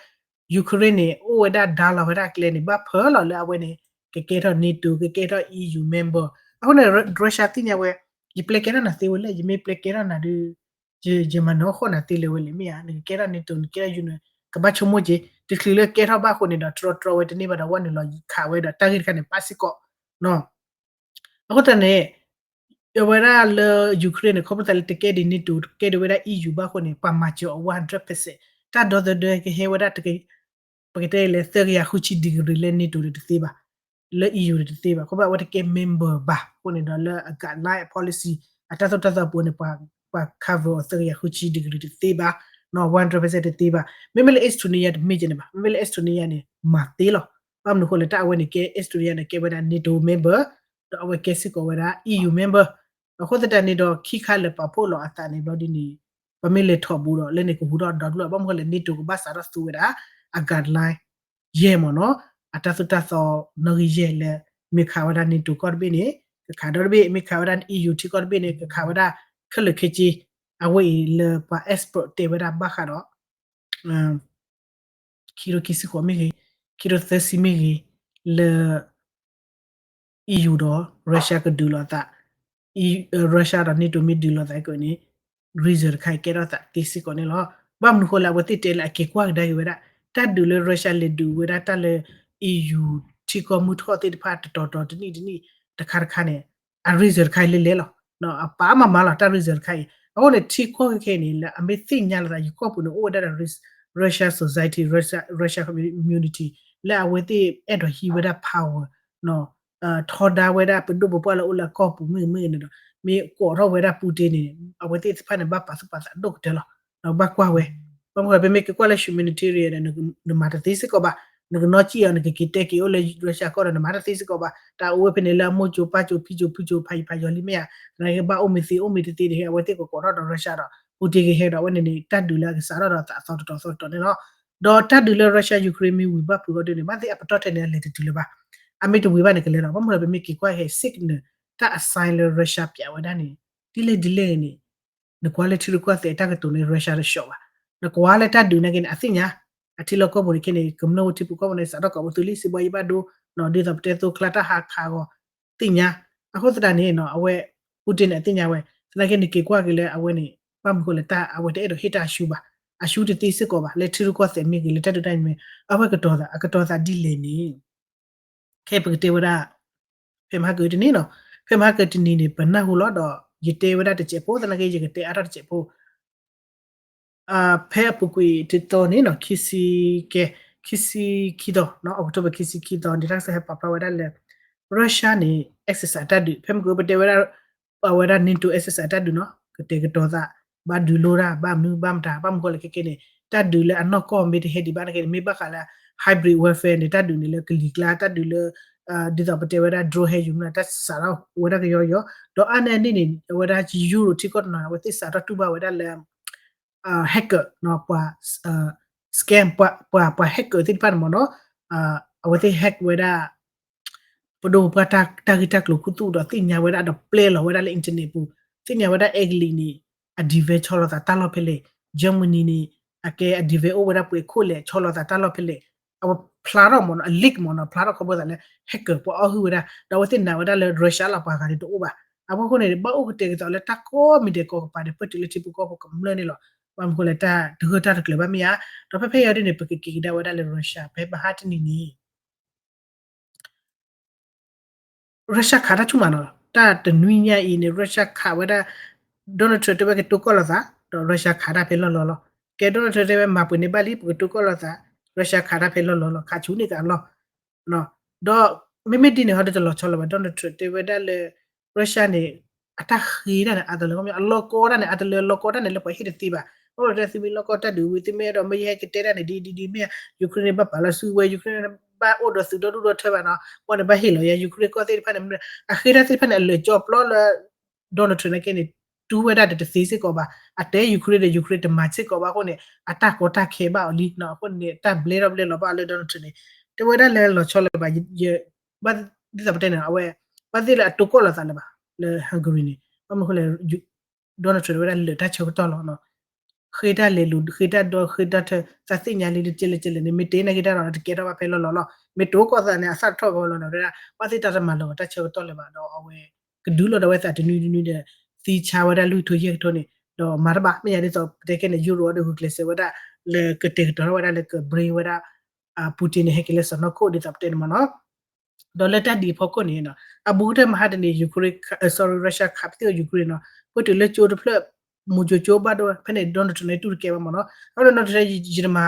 Ukraine န့ၣ် အိၣ်ဝဲဒၣ်ဒါလီၤဝဲဒၣ်အကျဲန့ၣ် ဘၣ်ဖၢလီၤလၢအဝဲန့ၣ် ကကဲထီၣ် NATO ကကဲထီၣ် EU member အဃိန့ၣ် Russia သ့ၣ်ညါဝဲ ယပျဲကဲထီၣ်နၤသ့ဝဲလဲၣ် ယမ့ၢ်ပျဲကဲထီၣ်နၤဒီး ယမၤနၢၤဃီၣ်နၤသ့လၢၤဝဲလဲၣ်မ့ၢ်ဧါ နကကဲထီၣ် NATO နကဲထီၣ် UN ကဘၣ်ဆိကမိၣ်က့ၤ တချုးလၢကဲထီၣ်ဘၣ်အဃိန့ၣ်ဒီး တြီတြီဝဲတန့ၢ်ဘၣ်ဒီး ဝဲနုာ်လီၤခးဝဲဒီးတၢ်ဂ့ၢ်တခါန့ၣ် ပာ်စ့ၢ်ကီး အဃိသတးန့ၣ် အဝဲဒၣ်လၢ Ukraine န့ၣ် ခီဖျိသးလၢတကဲဒ် NATO တကဲဒ်ဝဲဒၣ် EU ဘၣ်အဃိန့ၣ် ပှၤမၤစၢၤအီၤ one hundred percent တၢ်ဒီသဒၢကဟဲဝဲဒၣ် ပကတဲလဲၣ် သၢကယၤဃုဆံ degree လၢ NATO ဒီးတသ့ဘၣ်, လၢ EU ဒီးတသ့ဘၣ်, ခီဖျိအဝဲတကဲ member ဘၣ်အဃိန့ၣ်ဒီး လၢအ guideline အ policy အတၢ်သိၣ်တၢ်သီအပူၤန့ၣ် ပှၤ cover အီၤ သၢကယၤဃုဆံ degree တသ့ဘၣ်, one hundred percent တသ့ဘၣ်. မ့မ့ၢ်လၢ Estonia တမ့ၢ်ကဲန့ၣ်ဘၣ်, မ့မ့ၢ်လၢ Estonia န့ၣ် မၤသ့လီၤ. ဘၣ်မနုၤအဃိလဲၣ် တၢ်အဝဲန့ၣ်ကဲ Estonia န့ၣ် ကဲဝဲဒၣ် NATO member ဒီးအဝဲကဲစ့ၢ်ကီးဝဲဒၣ် EU member. အဃိသတးန့ၣ်ဒီး ခံခါလၢပာ်ဖှိၣ်လီၤအသးန့ၣ်ဘျီဒ်န့ၣ် ပမ့ၢ်လဲၤထီၣ်ဘူးဒီး လၢန့ၣ်ကဟူးထီၣ်ဒီဒူၣ်လီၤ. ဘၣ်မနုၤဃိလဲၣ် NATO ကဘၣ်စးထီၣ်သူဝဲဒၣ် အ guideline ယဲၢ်မ့ၢ်နီၤ, အတၢ်သိၣ်တၢ်သီနီၣ်ဂံၢ်ယဲၢ်လၢ မ့ၢ်ခးဝဲဒၣ် NATO ကီၢ်တဘ့ၣ်န့ၣ် ကခးဒီတဘ့ၣ်, မ့ၢ်ခးဝဲဒၣ် EU ထံကီၢ်တဘ့ၣ်န့ၣ် ကခးဝဲဒၣ်ခဲလၢာ်ခဲဆ့. အဝဲအံၤလၢပှၤ expert တဲဝဲဒၣ်ဘၣ်ဃးဒီး ခံကထိခံဆံဃိးမ့ၢ်ဂ့ၤ, ခံကထိသၢဆံမ့ၢ်ဂ့ၤ, လၢ EU ဒီး Russia ကဒုးလိာ်သး, Russia ဒီး NATO မ့ၢ်ဒုးလိာ်သးကန့ၣ် reason တခါအံၤကဲထီၣ်သးသ့စ့ၢ်ကီးန့ၣ်လီၤ. ဘၣ်မနုၤဃိလၢအဝဲသ့ၣ်တဲလၢအက့ၤကွၢ်ကဒါက့ၤဝဲဒၣ် တၢ်ဒုးလၢ Russia လဲၤဒုးဝဲဒၣ်တၢ်လၢ EU ထံကီၢ်မုၢ်ထီၣ်သ့ၣ်တဖၣ်တတီၤတီၤတနံၣ်တနံၣ်တခါတခါန့ၣ် အ reason တခါအံၤလဲၣ်လဲၣ်လီၤ. အပာ်မၤမၤလီၤတၢ် reason တခါအံၤ အဃိန့ၣ် ထံကီၢ်ခဲခဲအံၤန့ၣ် လၢအမ့ၢ်သ့ၣ်ညါလီၤသး ယကီၢ်ပူၤန့ၣ် အိၣ်ဝဲဒၣ်ဒီး Russia society, Russia, Russia community လၢအဝဲသ့ၣ်အဲၣ်ဒိးဟံးဝဲဒၣ် power ထီဒါဝဲဒၣ်ပဒိၣ်ပပှၢ်လၢအိၣ်လၢအကီၢ်ပူၤမ့ၢ်ဂ့ၤမ့ၢ်ဂ့ၤန့ၣ်ဒီး မ့ၢ်ကိးထီၣ်ဝဲဒၣ် Putin န့ၣ် အဝဲသ့ၣ်တဖၣ်န့ၣ် ဘၣ်ပာ်သူၣ်ပာ်သးဒိၣ်ကတၢၢ်လီၤ. ဒီးဘၣ်ကွၢ်ဝဲ ဘၣ်မနုၤပမ့ၢ်က့ၤကွၢ်လၢ humanitarian ဒီး နမၤတသ့စ့ၢ်ကီးဘၣ်, နကနီၣ်စံၣ်အီၤ နကက့ၤတဲက့ၤအိၣ်လၢ Russia ကီၢ်ဒီး နမၤတသ့စ့ၢ်ကီးဘၣ်, တၢ်အိၣ်ဝဲဖဲန့ၣ်လၢအမိၢ်ကၠိပၢ်ကၠိဖံကၠိဖုကၠိ ဖးယံၤဖးယီၤလံမ့ၢ်ဧါ, သနာ်က့ဘၣ်အိၣ်မ့ၢ်သ့အိၣ်မ့ၢ်တသ့တဟဲ အဝဲသ့ၣ်ကကိးထီၣ်ဒီး Russia ဒီး Putin ကဟဲဒီး အဝဲန့ၣ်န့ၣ် တၢ်ဒုးလၢအကစးထီၣ်ဒီးသးအသီတတီၤသီတတီၤန့ၣ်လီၤ. ဒီးတၢ်ဒုးလၢ Russia Ukraine မ့ၢ်ဝံၤဘၣ်ဖုးအီၤဒ်န့ၣ် ဘၣ်သ့ၣ်အပတီၢ်ထဲန့ၣ် အလဲၤတတုၤလၢၤဘၣ်, အမ့ၢ်တဝံၤဘၣ်န့ၣ်ကလဲၤလီၤ. ဘၣ်မနုၤပမ့ၢ်က့ၤကွၢ်ဟဲ signal တၢ်အ sign လၢ Russia ပၠးဝဲဒၣ်န့ၣ် ဒ်လဲၣ်ဒ်လဲၣ်န့ၣ် နကွၢ်လၢထံရူၢ်ကီၢ်သဲးတၢ်ကတိၤန့ၣ် Russia တဆှီဘၣ်, နကွၢ်လၢတၢ်ဒုးနာ်က့န့ၣ် အသ့ၣ်ညါ, အထံလီၢ်ကီၢ်ပူၤန့ၣ်ခဲန့ၣ် ကမျၢၢ်ဝဲထံဖိကီၢ်ဖိန့ၣ် စးထီၣ်ကိးပသူလံ စံးဘီယံဘၣ်ဒိ ဒ်သိးပတဲသိကျါတၢ်ဟးခးအဂီၢ် သ့ၣ်ညါ. အဃိသတးန့ၣ် အဝဲ Putin န့ၣ် အသ့ၣ်ညါဝဲ, သနာ်က့နက့ၤကွၢ်က့ၤလၢအဝဲန့ၣ် ဘၣ်မနုၤဃိလဲၣ် တၢ်အဝဲတအဲၣ်ဒိးဟ့ၣ်တၢ်အရှုံးဘၣ်, အရှုံးတသ့စ့ၢ်ကီးဘၣ် လၢထံရူၢ်ကီၢ်သဲးမ့ၢ်ဂ့ၤ လၢတၢ်ဒုးတၢ်န့ၣ်မ့ၢ် အဝဲကတီၤသး အကတီၤသးဒ်လဲၣ်န့ၣ် ခဲပကတဲဝဲဒၣ် ဖဲမဟါကတနံၤနီၤ, ဖဲမဟါကတနံၤန့ၣ် ပနၢ်ဟူလီၤဒီး ယတဲဝဲဒၣ်တစဲးဖိ သနာ်က့ ယကတဲအါထီၣ်တစဲးဖိ ဖဲအပူၤကွံာ်တသီန့ၣ်နီၤ ခံဆံ ကဲ ခံဆံခံသီနီၤ October ခံဆံခံသီန့ၣ် တၢ်ကစီၣ်ဟဲပာ်ဖျါဝဲဒၣ်လၢ Russia န့ၣ် exercise တၢ်ဒုး ဖဲမ့ၢ်ကပတဲဝဲဒၣ် အဝဲဒၣ် NATO exercise တၢ်ဒုးနီၤ ကတဲာ်ကတီၤသး ဘၣ်ဒုးလိတၢ် ဘၣ်မနုၤဘၣ်မတၤ ဘၣ်မနုၤဃိလဲၣ်ခဲကဲန့ၣ် တၢ်ဒုးလၢအနီၢ်ကီၢ်မ့ၢ်တဟဲဒံးဘၣ်နာ်က့န့ၣ် မ့ၢ်ဘၣ်ဃးလၢ hybrid warfare န့ၣ် တၢ်ဒုးန့ၣ်လၢကလံၤကျါ တၢ်ဒုးလၢ ဒ်သိးပတဲဝဲဒၣ် drone ဟဲယူၤမနုၤ တၢ်စးထီၣ်ဝဲဒၣ်ကယီယီ ဒီးအါန့ၢ်န့ၣ်န့ၣ် အဝဲဒၣ် Euro ထံကီၢ်တနီၤ အဝဲသ့ၣ်စးထီၣ်တူၢ်ဘၣ်ဝဲဒၣ်လၢ hacker ပှၤ scam ပှၤ ပှၤ hacker သ့ၣ်တဖၣ်န့ၣ်မ့ၢ်နီၤ အဝဲသ့ၣ် hack ဝဲဒၣ် ပဒိၣ်ပပှၢ်တၢ်ဂ့ၢ်တၢ်ကျိၤခူသူၣ်ဒီးသ့ၣ်ညါဝဲဒၣ်ဒီး ပျဲလီၤဝဲဒၣ်လၢ internet ပူၤ သ့ၣ်ညါဝဲဒၣ် Italy န့ၣ် အ device ဆီလီၤသးတၢ်လီၢ်ဖဲလဲၣ် Germany န့ၣ် အကဲအ device အိၣ်ဝဲဒၣ်ပှဲၤခိၣ်လဲၣ် ဆီလီၤသးတၢ်လီၢ်ဖဲလဲၣ် အဝဲဖျါထီၣ်မ့ၢ်နီၤ အ leak မ့ၢ်နီၤ ဖျါထီၣ်ခီဖျိသးလၢ hacker ပှၤအီၣ်ဟုၣ်ဝဲဒၣ် ဒီးအဝဲသ့ၣ်နာ်ဝဲဒၣ်လၢ Russia လီၤ ပှၤဂၤန့ၣ်တအိၣ်ဘၣ် အဖီခိၣ်န့ၣ် ဘၣ်အိၣ်ကတဲာ်ကတီၤလၢတၢ်ကိးမံၤဒဲးကိးကပၤန့ၣ် ပၢၢ်တုၤလၢထံဖိကီၢ်ဖိကမျၢၢ်န့ၣ်လီၤ ဘၣ်မနုၤဃိလဲၣ် တၢ်တဂၢၢ်တၢ်တကျၢၤဘၣ်မ့ၢ်ဧါ ဒီးဖဲဖဲအံၤဒ်န့ၣ် ပကက့ၤကဒါဝဲဒၣ်လၢ Russia ဖဲမဟါတနံၤန့ၣ် Russia ခးတၢ်ဆူၣ်မးနီၤ တၢ်တနွံညါအံၤန့ၣ် Russia ခးဝဲဒၣ် Donald Trump တဲဝဲကတိၤကီၢ်လိာ်သး ဒီး Russia ခးတၢ်ဖဲလီၢ်လီၢ်လီၤ ကဲ Donald Trump တဲဝဲမၤပှဲၤန့ၢ်ဘၣ်လံ ပကတိၤကီၢ်လိာ်သး Russia ခးတၢ်ဖဲလီၢ်လီၢ်လီၤ ခးဆူၣ်န့ၢ်က့ၤအလီၢ် ဒီးမ့မ့ၢ်ဒ်န့ၣ်ဟီဒီးတလီၤဆီလၢၤဘၣ် Donald Trump တဲဝဲဒၣ်လၢ Russia န့ၣ် အတၢ်ဃ့တၢ်န့ၣ် အါတလၢ အလီၢ်ကီတၢ်န့ၣ် အါတလၢလီၢ်ကီတၢ်န့ၣ် လၢပှၤဟ့ၣ်တသ့ဘၣ် အဃိဒီးသုမ့ၢ်လီၢ်ကီတၢ်ဒုးဝံၤ သုမ့ၢ်အဲၣ်ဒိးမ့ၢ်ယဟဲကတဲတၢ်န့ၣ် ဒ်ဒ်ဒ်မ့ၢ် Ukraine န့ၣ်ဘၣ်ပာ်လီၤစုဝဲ Ukraine န့ၣ်ဘၣ်အိၣ်ဒီးသုးဒီဒူၣ်ဒီထၢဘၣ်နီၤ ပှၤန့ၣ်ဘၣ်ဟ့ၣ်လီၤယဲ Ukraine ကီၢ်သ့ၣ်တဖၣ်န့ၣ် အဃ့တၢ်သ့ၣ်တဖၣ်န့ၣ် အလၢာ်ကၠီပျီလၢ Donald Trump န့ၣ်က့န့ၣ် တူၢ်ဝဲဒၣ်ဒီးတသ့စ့ၢ်ကီးဘၣ် အတဲ Ukraine ဒီး Ukraine တမၤစ့ၢ်ကီးဘၣ်အဃိန့ၣ် အတၢ်ကီတၢ်ခဲဘၣ်အီၤလံ အဃိန့ၣ် တၢ်ဘျဲထီၣ်ဘျဲလီၤဘၣ်လၢ Donald Trump န့ၣ် တဲဝဲဒၣ်လၢလီၤဆီလၢၤဘၣ် ဘၣ်ဒ်သိးပတဲန့ၣ် အဝဲ ဘၣ်သ့ၣ်လၢအတိၤကီၢ်လိာ်သးလၢၤဘၣ် လၢ Hungary န့ၣ် ဘၣ်မနုၤဃိလဲၣ် Donald Trump ဝဲဒၣ်လၢာ်တၢ်ဆၢကတီၢ်လီၤ ဃ့တၢ်လဲၤလူၤ ဃ့တၢ်ဒီ ဃ့တၢ်ထၢ သးသ့ၣ်ညါလံလၢကဲလဲၣ်ကဲလဲၣ်န့ၣ် မ့ၢ်တဲန့ၢ်က့ၤတၢ်ဒီး တကဲထီၣ်ဘၣ်ဖဲလီၢ်လီၢ်လီၤ မ့ၢ်တိၤကီၢ်သးန့ၣ် အသၣ်တထီၣ်ဖဲလီၢ်လီၢ် ဝဲဒၣ် ဘၣ်သ့ၣ်တၢ်တမၤလီၤတၢ်ဆၢကတီၢ်လၢၤဘၣ်ဒီး အဝဲ ကဒုးလိာ်ဒီးဝဲသးတနွံတနွံဒီး သံဆါဝဲဒၣ်လွံၢ်ကထိယဲၢ်ကထိန့ၣ် ဒီးမၤတဘၣ် မ့ၢ်ယၤဒ်သိးပတဲခဲန့ၣ် Europe ဒီးဂုာ်ကျဲးစၢးဝဲဒၣ် လၢကတဲာ်ကတီၤထီၣ်ဝဲဒၣ်လၢက bring ဝဲဒၣ် Putin န့ၣ် ဟဲက့ၤလၢစီၢ်နီၤခိၣ်ဒ်သိးပတဲန့ၣ်မ့ၢ်နီၤ ဒီးလၢတၢ်ဒ်အဖီခိၣ်န့ၣ် အဘူးကတၢၢ်မဟါတနံၤ Ukraine sorry Russia ခးပသ့ၣ်အီၤ Ukraine နီၤ ပၢၢ်တုၤလၢကၠိတဖျၢၣ် မူကၠိကၠိဘၣ်ဒိဖဲန့ၣ် Donald Trump န့ၣ် တူၢ်တကဲဘၣ်မ့ၢ်နီၤ အဃိဒီး Donald Trump ယတမၤ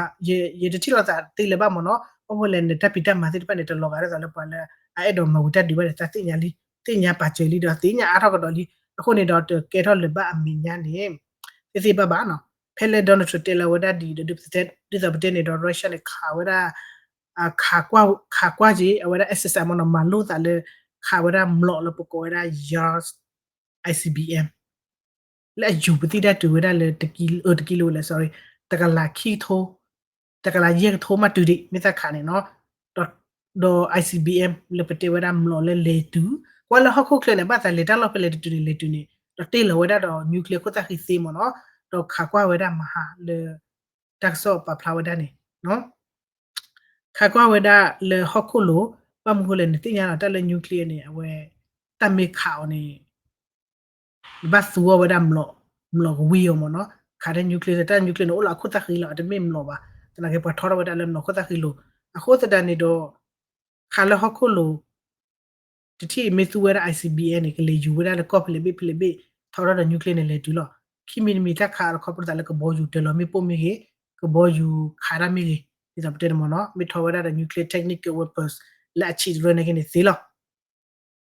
ယတထံၣ်လိာ်သးသ့လၢၤဘၣ်မ့ၢ်နီၤ အဃိလဲၣ်န့ၣ် တၢ်ဖံးတၢ်မၤသ့ၣ်တဖၣ်န့ၣ် တလီၤဂာ်ဒ်သိးလၢပှၤလၢ အအဲၣ်ဒိးမၤဝံၤတၢ်ဒုးဘၣ်န့ၣ် သးသ့ၣ်ညါလံ သ့ၣ်ညါပာ်စၢၤလံဒီး သ့ၣ်ညါအါထီၣ်ကဒီးလံ အဃိန့ၣ်ဒီးတကဲထီၣ်လၢၤဘၣ်အမဲာ်ညါန့ၣ် သ့သ့ဘၣ်ဘၣ်နီၤ ဖဲလၢ Donald Trump တဲလီၤဝဲဒၣ်ဒ်ဒီး ဒ်သိးပတဲန့ၣ်ဒီး Russia န့ၣ် ခးဝဲဒၣ် ခးကွၢ်က့ၤ အဝဲဒၣ် exercise မ့ၢ်နီၤ မၤလိသးလၢ ခးဝဲဒၣ်မျိာ်လၢပကိးဝဲဒၣ် Yaris I C B M လၢအယူၤပသံၣ်တၢ်တုၤဝဲဒၣ်လၢ တကံလိဝဲလဲၣ် sorry တကလးခံကထိ တကလးယဲၢ်ကထိမးတုၤဒံး မ့ၢ်သးခးန့ၣ်နီၤ ဒီး I C B M လၢပတဲဝဲဒၣ်မျိာ်လၢလဲၤတုၤ ကွၢ်လၢဟီၣ်ခိၣ်ချၢန့ၣ် ဘၣ်သးလဲၤတၢ်လီၢ်ဖဲလဲၣ်တတုၤန့ၣ် လဲၤတုၤန့ၣ် ဒီးတ့ၢ်လီၤဝဲဒၣ်ဒီး nuclear ခိၣ်သၣ်ဃံသ့မ့ၢ်နီၤ ဒီးခးကွၢ်ဝဲဒၣ်မဟါလၢ တၢ်ကစီၣ်ပာ်ဖျါဝဲဒၣ်န့ၣ် ခးကွၢ်ဝဲဒၣ်လၢဟီၣ်ခိၣ်လိၤ ဘၣ်မနုၤဃိလဲၣ် နသ့ၣ်ညါလီၤ တၢ်လၢ nuclear န့ၣ် အဝဲ တၢ်မ့ၢ်ခးအီၤန့ၣ် နဘၣ်သူအီၤဝဲဒၣ်မျိာ် မျိာ်ကဝံၤအီၤမ့ၢ်နီၤ ခးတၢ် nuclear တၢ် nuclear န့ၣ် အိၣ်လၢအခိၣ်သၣ်ဃံလီၤ အတမ့ၢ်မျိာ်ဘၣ် သနာ်က့ပှၤထီထီၣ်ဝဲဒၣ်လၢမျိာ်ခိၣ်သၣ်ဃံလိၤ အဃိသတးန့ၣ်ဒီး ခးလၢဟီၣ်ခိၣ်လိၤ တထံၣ်မ့ၢ်သူဝဲဒၣ် I C B M န့ၣ် ကလဲၤယူၤဝဲဒၣ်လၢကီၢ်ဖဲလဲၣ်ဘ့ၣ်ဖဲလဲၣ်ဘ့ၣ် ထီထီၣ်ဒီး nuclear န့ၣ် လဲၤတုၤလီၤ ခံမံၤတမံၤတၢ်ခးအီၤခီဖျိသးလၢကဘီယူၤတၢၤလီၤမ့ၣ်ပိၢ်မ့ၢ်ဂ့ၤ ကဘီယူၤခးတၢ်မ့ၢ်ဂ့ၤ ဒ်သိးပတဲန့ၣ်မ့ၢ်နီၤ မ့ၢ်ထီဝဲဒၣ်ဒီး nuclear technical weapons လၢအဆံးတရၢန့ၣ်က့န့ၣ်သ့လီၤ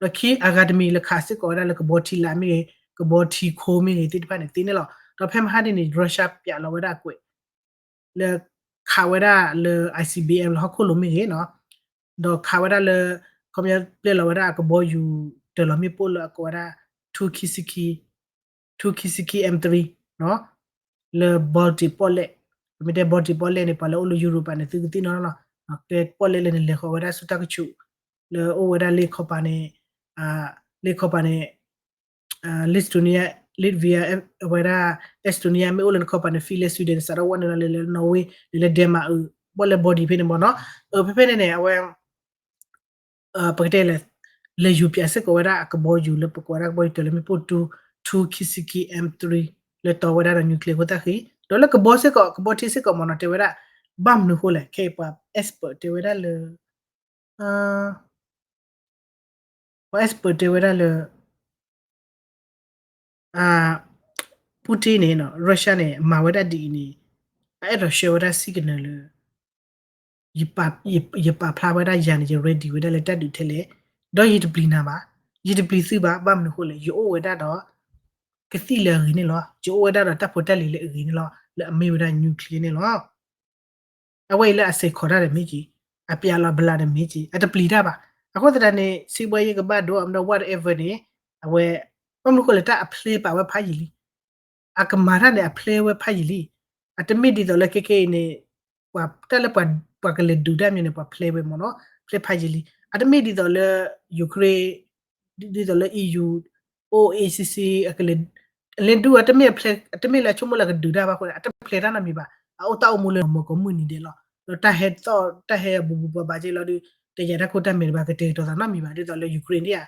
ဒီးခံအဂၤတမံၤလၢခးစ့ၢ်ကီးဝဲဒၣ်လၢကဘီထံလာ်မ့ၢ်ဂ့ၤ ကဘီထံခိမ့ၢ်ဂ့ၤသ့ၣ်တဖၣ်န့ၣ်သ့န့ၣ်လီၤ. ဒီးဖဲမဟါဒ်န့ၣ် Russia ပျးလီၤဝဲဒၣ်အကွဲး လၢခးဝဲဒၣ်လၢ I C B M လၢဟီၣ်ခိၣ်လိၤမ့ၢ်ဂ့ၤနီၤ ဒီးခးဝဲဒၣ်လၢ ခီပညီပျဲလီၤဝဲဒၣ်အကဘီယူၤတၢၤလီၤမ့ၣ်ပိၢ်လၢအကိးဝဲဒၣ် two Kisiki two Kisiki M three လၢ Baltic ပီၣ်လဲၣ် ပမ့ၢ်တဲ Baltic ပီၣ်လဲၣ်န့ၣ် ပှၤလၢအိၣ်လၢ Europe န့ၣ် သုကသ့ၣ်နီၣ်လီၤ. ကဲပီၣ်လဲၣ်လၢန့ၣ် လဲၤဃီၤဝဲဒၣ်ဆူတၢ်ကဆူး လၢအိၣ်ဝဲဒၣ်လၢခီပၤန့ၣ် လၢခီပၤန့ၣ် Lithuania Latvia ဝဲဒၣ် Estonia မ့ၢ်အိၣ်လၢနခီပၤန့ၣ် Finland Sweden စးထီၣ်ဝဲန့ၣ်လီၤ လဲၤလၢ Norway လဲၤလၢ Denmark အပီၣ်လဲၣ် Baltic ဖဲန့ၣ်မ့ၢ်နီၤ ဖဲဖဲန့ၣ်န့ၣ် အဝဲ ပကတဲလဲၣ် လဲၤယူၤပၠးစ့ၢ်ကီးဝဲဒၣ်အကဘီယူၤလၢပကိးဝဲဒၣ်ကဘီယူၤ တၢၤလီၤမ့ၣ်ပိၢ် two two Kisiki M three လၢတီဝဲဒၣ်ဒီး nuclear ခိၣ်သၣ်ဃံ ဒီးလၢကဘီစ့ၢ်ကီး ကဘီထံစ့ၢ်ကီးမ့ၢ်နီၤ တဲဝဲဒၣ် ဘၣ်မနုၤဃိလဲၣ် ခဲအံၤပှၤ expert တဲဝဲဒၣ်လၢ ပှၤ expert တဲဝဲဒၣ်လၢ Putin န့ၣ် Russia န့ၣ် မၤဝဲဒၣ်ဒ်အံၤန့ၣ် အအဲၣ်ဒိးဆှၢဝဲဒၣ် signal လၢ ယပာ်ဖျါဝဲဒၣ်ယၤန့ၣ် ယ ready ဝဲဒၣ်လၢတၢ်ဒုးထဲလဲၣ် ဒီးယတပျံၤနၤဘၣ် ယတပျံၤသုဘၣ်, ဘၣ်မနုၤအဃိလဲၣ်, ယအိၣ်ဝဲဒၣ်ဒီး ကသံၣ်လၢအဂ့ၤန့ၣ်လီၤ. ယအိၣ်ဝဲဒၣ်ဒီးတၢ်ဖိတၢ်လံၤလၢအဂ့ၤန့ၣ်လီၤ, လၢအမ့ၢ်ဝဲဒၣ် nuclear န့ၣ်လီၤ. အဝဲအံၤလၢအစဲးခိးတၢ်ဒီးမ့ၢ်က့ၤ, အပျးလီၤဘျးဒီးမ့ၢ်က့ၤ, အတပျံၤတၢ်ဘၣ်. အဃိသတးန့ၣ် စံးဘှဲယဲၢ်ကဘၣ်ဒိ အမဒီး whatever န့ၣ်, အဝဲ, ဘၣ်မနုၤအဃိလဲၣ် တၢ်အ plan ပာ်ဝဲဖးယံာ်လံ. အကမၤတၢ်န့ၣ် အ plan ဝဲဖးယံာ်လံ. အတမ့ၢ်ဒ်သိးလၢခဲခဲအံၤန့ၣ် ပှၤတၢ်လၢပှၤကလဲၤဒုးတၢ်မ့ၢ်န့ၣ် ပှၤ plan ဝဲမ့ၢ်နီၤ, plan ဖးယံာ်လံ. အတမ့ၢ်ဒ်သိးလၢ Ukraine, ဒ်သိးလၢ EU, OACC အကလဲၤ, အလဲၤဒုးအတမ့ၢ် plan, အတမ့ၢ်လၢအဆိကမိၣ်လၢကဒုးတၢ်ဘၣ်အဃိန့ၣ် အတ plan တၢ်နီတမံၤဘၣ်. အအိၣ်တၢ်အိၣ်မူလၢမီၤကိးမုၢ်နံၤဒဲးလီၤ. ဒီးတၢ်ဟဲသီၣ် တၢ်ဟဲအဘူးဘူးပှၤဘၣ်က့ၤလီၤဒီး တယာ်တၢ်ခိတၢ်မဲာ်တဘၣ် ကတဲာ်ကတီၤသးနီတမံၤဘၣ် ဒ်သိးလၢ Ukraine ဒ်ဧါ.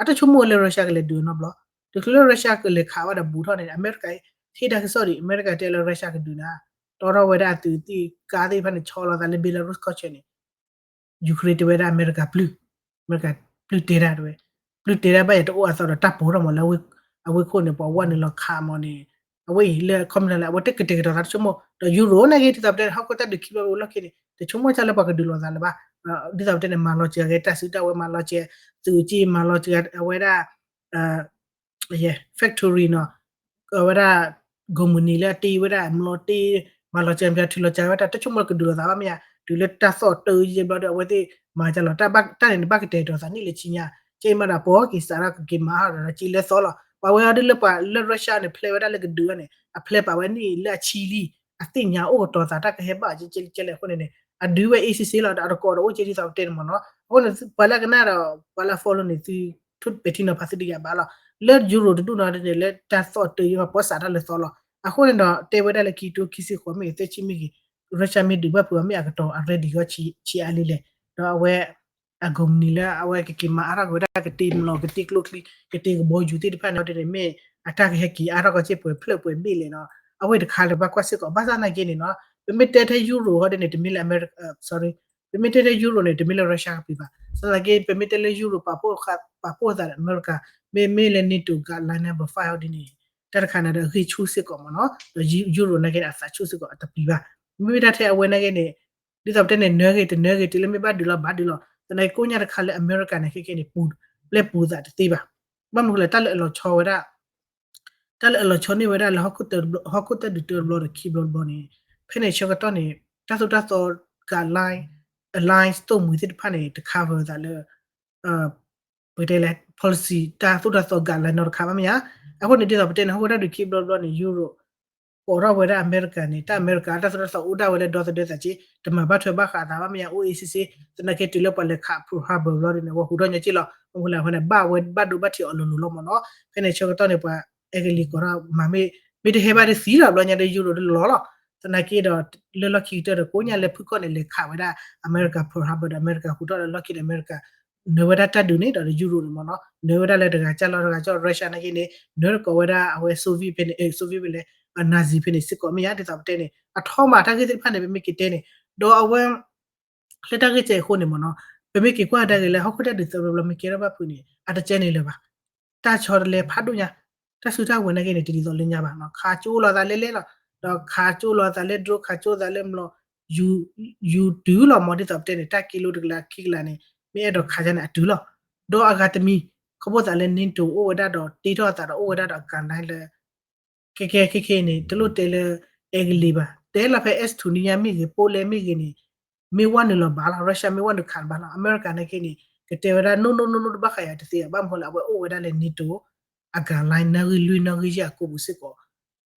အတဆိကမိၣ်လၢ Russia ကလဲၤဒုးအီၤနီတဘျီ, တချုးလၢ Russia ကလဲၤခးဝဲဒီးဘူးထီၣ်န့ၣ် အမဲရကၤ ဟ့ၣ်တၢ်ကစီၣ်ဒံး အမဲရကၤတဲလၢ Russia ကဒုးနၤ, တီထီၣ်ဝဲဒၣ်အသုးသ့ၣ်ကါသ့ၣ်တဖၣ်န့ၣ် ဆီလီၤသးလၢ Belarus ကီၢ်ဆၢန့ၣ် Ukraine တဲဝဲဒၣ်အမဲရကၤပျုၢ်, အမဲရကၤပျုၢ်တဲတၢ်တဲဝဲ, ပျုၢ်တဲတၢ်ဘၣ်ယၤတအိၣ်အသီဒီးတၢ်ပိာ်ထီၣ်မးလၢ အဝ့ၢ်ခိၣ်န့ၣ် ပှၤဝဲနုာ်လီၤခးမးန့ၣ်, အဝဲအံၤလၢ ခီမီလၢ အဝဲတကတဲာ်ကတီၤသးတဆိကမိၣ်, ဒီး Euro နာ်က့ ဒ်သိးပတဲန့ၣ် ဟီၣ်ခိၣ်တၢ်ဒုးခံဘျီဝဲလီၢ်ခံန့ၣ် တဆိကမိၣ်တၢ်လၢပှၤကဒုးလိာ်သးလၢၤဘၣ်, ဒ်သိးပတဲန့ၣ် မၤလီၤစှၤက့ၤတၢ်စုတၢ်ဝဲၤ မၤလီၤစှၤ သုးက့ မၤလီၤစှၤ အဝဲဒၣ် factory နီၤ, အဝဲဒၣ် company လၢအတ့ဝဲဒၣ် မျိာ်တ့, မၤလီၤစှၤ ထုးလီၤစှၤဝဲတၢ် တဆိကမိၣ်ကဒုးလိာ်သးဘၣ်မ့ၢ်ဧါ, တုၤလၢတၢ်သီၣ်တၢ်ယဲၢ်ဘျီဒီး အဝဲသ့ၣ်မၤကလီၤ တၢ်န့ၣ် နဘၣ်ကတဲာ်ကတီၤသးန့ၣ်လၢဆံညါ, ကဲမးဒီး ပှၤက့ၤစးထီၣ်ကက့ၤမၤအါထီၣ်ဒီး က့ၤလၢသီလီၤ. ပှၤဝဲအီၤဒ်လၢပှၤလၢ Russia န့ၣ် plan ဝဲဒၣ်လၢကဒုးအီၤန့ၣ် အ plan ပာ်ဝဲန့ၣ်လၢအဆံလံ, အသ့ၣ်ညါအိၣ်ကတီၤသး တၢ်ကဟဲဘၣ်အီၤကဲလဲၣ်အဃိန့ၣ်န့ၣ် အဒုးဝဲ easy လီၤ ဒီးအတကိးဒီးအိၣ်ကဲဒ်သိးပတဲန့ၣ်မ့ၢ်နီၤ. အဃိန့ၣ် ပှၤလၢအကနၣ်ဒီး ပှၤလၢအ follow န့ၣ် သုပဲာ်ထံနီၤဖးသုတယာ်ဘၣ်လီၤ. လၢ Euro တဒူၣ်နီၤန့ၣ် လၢတၢ်သီၣ်တၢ်ယဲၢ်ဘၣ် ပှၤစးထီၣ်လၢသီလီၤ. အဃိန့ၣ်ဒီး တဲဝဲဒၣ်လၢခံကထိခံဆံဃိးမ့ၢ်ဂ့ၤ သၢဆံမ့ၢ်ဂ့ၤ Russia မ့ၢ်ဒုးဘၣ်ဖုးအီၤမ့ၢ်အကတီၤ အ ready ဂီၢ်ဆံးအါလံလဲၣ်. ဒီးအဝဲ အ company လၢအဝဲကက့ၤမၤအါထီၣ်က့ၤဝဲဒၣ် ကတ့မျိာ် ကတ့ကျိချံ ကတ့ကဘီယူၤသ့ၣ်တဖၣ်န့ၣ် ဟီဒ်န့ၣ် မ့ၢ်အတၢ်ကဟဲက့ၤအါထီၣ်ကီးစ့ၢ်ပှဲၤဖျၢၣ်ပှဲၤဘ့ၣ်လဲၣ်နီၤ. အဝဲတခါလၢဘၣ်ကွၢ်စ့ၢ်ကီး ဘၣ်ဆၣ်သနာ်က့န့ၣ်နီၤ ပမ့ၢ်တဲထဲ Euro ဟီဒ်န့ၣ် တမ့ၢ်လၢအမဲရကၤ sorry ပမ့ၢ်တဲထဲ Euro န့ၣ် တမ့ၢ်လၢ Russia ကပျံၤဘၣ်. သနာ်က့ ပမ့ၢ်တဲလၢ Euro ပာ်ဖှိၣ်သးဒီးအမဲရကၤ မ့မ့ၢ်လၢ NATO guideline number five ဟီဒ်န့ၣ် တၢ်တခါန့ၣ်ဒီး အဂံၢ်ဆူၣ်စ့ၢ်ကီးမ့ၢ်နီၤ ဒီး Euro နာ်က့န့ၣ် အသးဆူၣ်စ့ၢ်ကီး အတပျံၤဘၣ်. မ့မ့ၢ်တၢ်ထဲအဝဲနာ်က့န့ၣ် ဒ်သိးပတဲန့ၣ် နၢဂ့ၤတနၢဂ့ၤ တုၤလၢမ့ၢ်ဘၣ်ဒုးလီၤဘၣ်ဒုးလီၤ သနာ်က့ကိးညါတခါလၢအမဲရကၤန့ၣ် ခဲခဲန့ၣ် ပူၤ ပျဲပူၤသးတသ့ဘၣ်. ဘၣ်မနုၤဃိလဲၣ် တၢ်လၢအလီၤဆီဝဲဒၣ် တၢ်လၢအလီၤဆီန့ၢ်ဝဲဒၣ်လၢ ဟီၣ်ခိၣ်တၢ်ဒုးတၢ်ဘျီဒီးခံဘျီတဘျီန့ၣ် ဖဲန့ၣ်ဆၢကတီၢ်န့ၣ် တၢ်သိၣ်တၢ်သီ guideline, alliance သိၣ်မှံၤသ့ၣ်တဖၣ်န့ၣ် တ cover သးလၢ ပကတဲလဲၣ် policy တၢ်သိၣ်တၢ်သီ guideline နီတခါဘၣ်မ့ၢ်ဧါ. အဃိန့ၣ် ဒ်သိးပတဲန့ၣ် ဟီၣ်ခိၣ်တၢ်ဒုးခံဘျီတဘျီန့ၣ် Euro ပိာ်ထီၣ်ဝဲဒၣ်အမဲရကၤန့ၣ် တၢ်အမဲရကၤတၢ်သိၣ်တၢ်သီအိၣ်ဒၣ်ဝဲလၢဒီသဒၢသးက့ တမၤဘၣ်ထွဲဘၣ်ဃးသးဘၣ်မ့ၢ်ဧါ အိၣ်အ့ၣ်စ့စ့ သနာ်က့တုၤလၢပှၤလဲၤခး Pearl Harbor ဘျီဒ်န့ၣ် ဝဲဟူးထီၣ်ညီက့လီၤ. မ့ၢ်ဃိလဲၣ်အဃိန့ၣ် ဘၣ်ဝဲဘၣ်ဒိဘၣ်ထံးအီၤလိၤလိၤလီၤမ့ၢ်နီၤ. ဖဲန့ၣ်ဆၢကတီၢ်န့ၣ် ပှၤအဲကလံးကိးထီၣ်မၤမ့ၢ် မ့ၢ်တဟဲဘၣ်တသံလီၤ ဘျီညါဒီး Euro တလီၤလီၤ. သနာ်က့ဒီး လၢလီၢ်ခံကတၢၢ်ဒီး ကိးညါလၢဖုၣ်ခီၣ်န့ၣ် လဲၤခးဝဲဒၣ်အမဲရကၤ Pearl Harbor ဒီး အမဲရကၤဟူးထီၣ်လၢလီၢ်ခံဒီး အမဲရကၤ နၢၤဝဲဒၣ်တၢ်ဒုးန့ၣ်ဒီး Euro န့ၣ်မ့ၢ်နီၤ နၢၤဝဲဒၣ်လၢတဂၤကၢ်လီၤတဂၤကၢ် Russia နာ်က့န့ၣ် နၢၤတကိးဝဲဒၣ်အဝဲ Soviet ဖဲန့ၣ် Soviet ဖဲလဲၣ် Nazi ဖဲန့ၣ်စ့ၢ်ကီးမ့ၢ်ဧါ ဒ်သိးပတဲန့ၣ် အထီမးတၢ်ဂ့ၢ်သ့ၣ်တဖၣ်န့ၣ် ပမ့ၢ်က့ၤတဲန့ၣ် ဒီးအဝဲ လၢတၢ်ဂ့ၢ်စဲးအဃိန့ၣ်မ့ၢ်နီၤ ပမ့ၢ်က့ၤကွၢ်ကဒါက့ၤလၢဟီၣ်ခိၣ်တၢ်ဒုးသၢဘျီဘျီမ့ၢ်ကဲထီၣ်ဘၣ်ဖုးန့ၣ် အတကဲန့ၣ်လၢၤဘၣ် တၢ်ဆီတလဲဖးဒိၣ်ညါ တၢ်စုတၢ်ဝဲၤနာ်က့န့ၣ် တဒ်သိးလၢညါဘၣ်နီၤ ခးကၠိလိာ်သးလဲလဲလီၤ ဒီးခးကၠိလိာ်သးလၢ drone ခးကၠိသးလၢမျိာ် ယူၤတုၤလီၤမ့ၢ်ဒ်သိးပတဲန့ၣ် တၢ်ကံလိတကလးခံကလးန့ၣ် မ့ၢ်အဲၣ်ဒိးခးယါန့ၣ်အတုၤလီၤ ဒီးအဂၤတမံၤ ခီဖျိသးလၢ NATO အိၣ်ဝဲဒၣ်ဒီးတ့ထီၣ်အသးဒီးအိၣ်ဝဲဒၣ်ဒီးအကၤနါလၢ ခဲခဲခဲခဲန့ၣ် တလိၣ်တဲလၢ အဲကလံးဘၣ် တဲလီၤဖဲ Estonia မ့ၢ်ဂ့ၤ Poland မ့ၢ်ဂ့ၤန့ၣ် မ့ၢ်ဝဲနုာ်လီၤဘၣ်လီၤ Russia မ့ၢ်ဝဲနုာ်ခးဘၣ်လီၤ အမဲရကၤနာ်က့န့ၣ် ကတဲဝဲဒၣ် no no no no တဘၣ်ဃးယၤတသ့ ဘၣ်မနုၤဃိလဲၣ် အဝဲအိၣ်ဝဲဒၣ်လၢ NATO အကၤနါ နီၣ်ဂံၢ်လွံၢ်နီၣ်ဂံၢ်ယဲၢ်အကိာ်ပူၤစ့ၢ်ကီး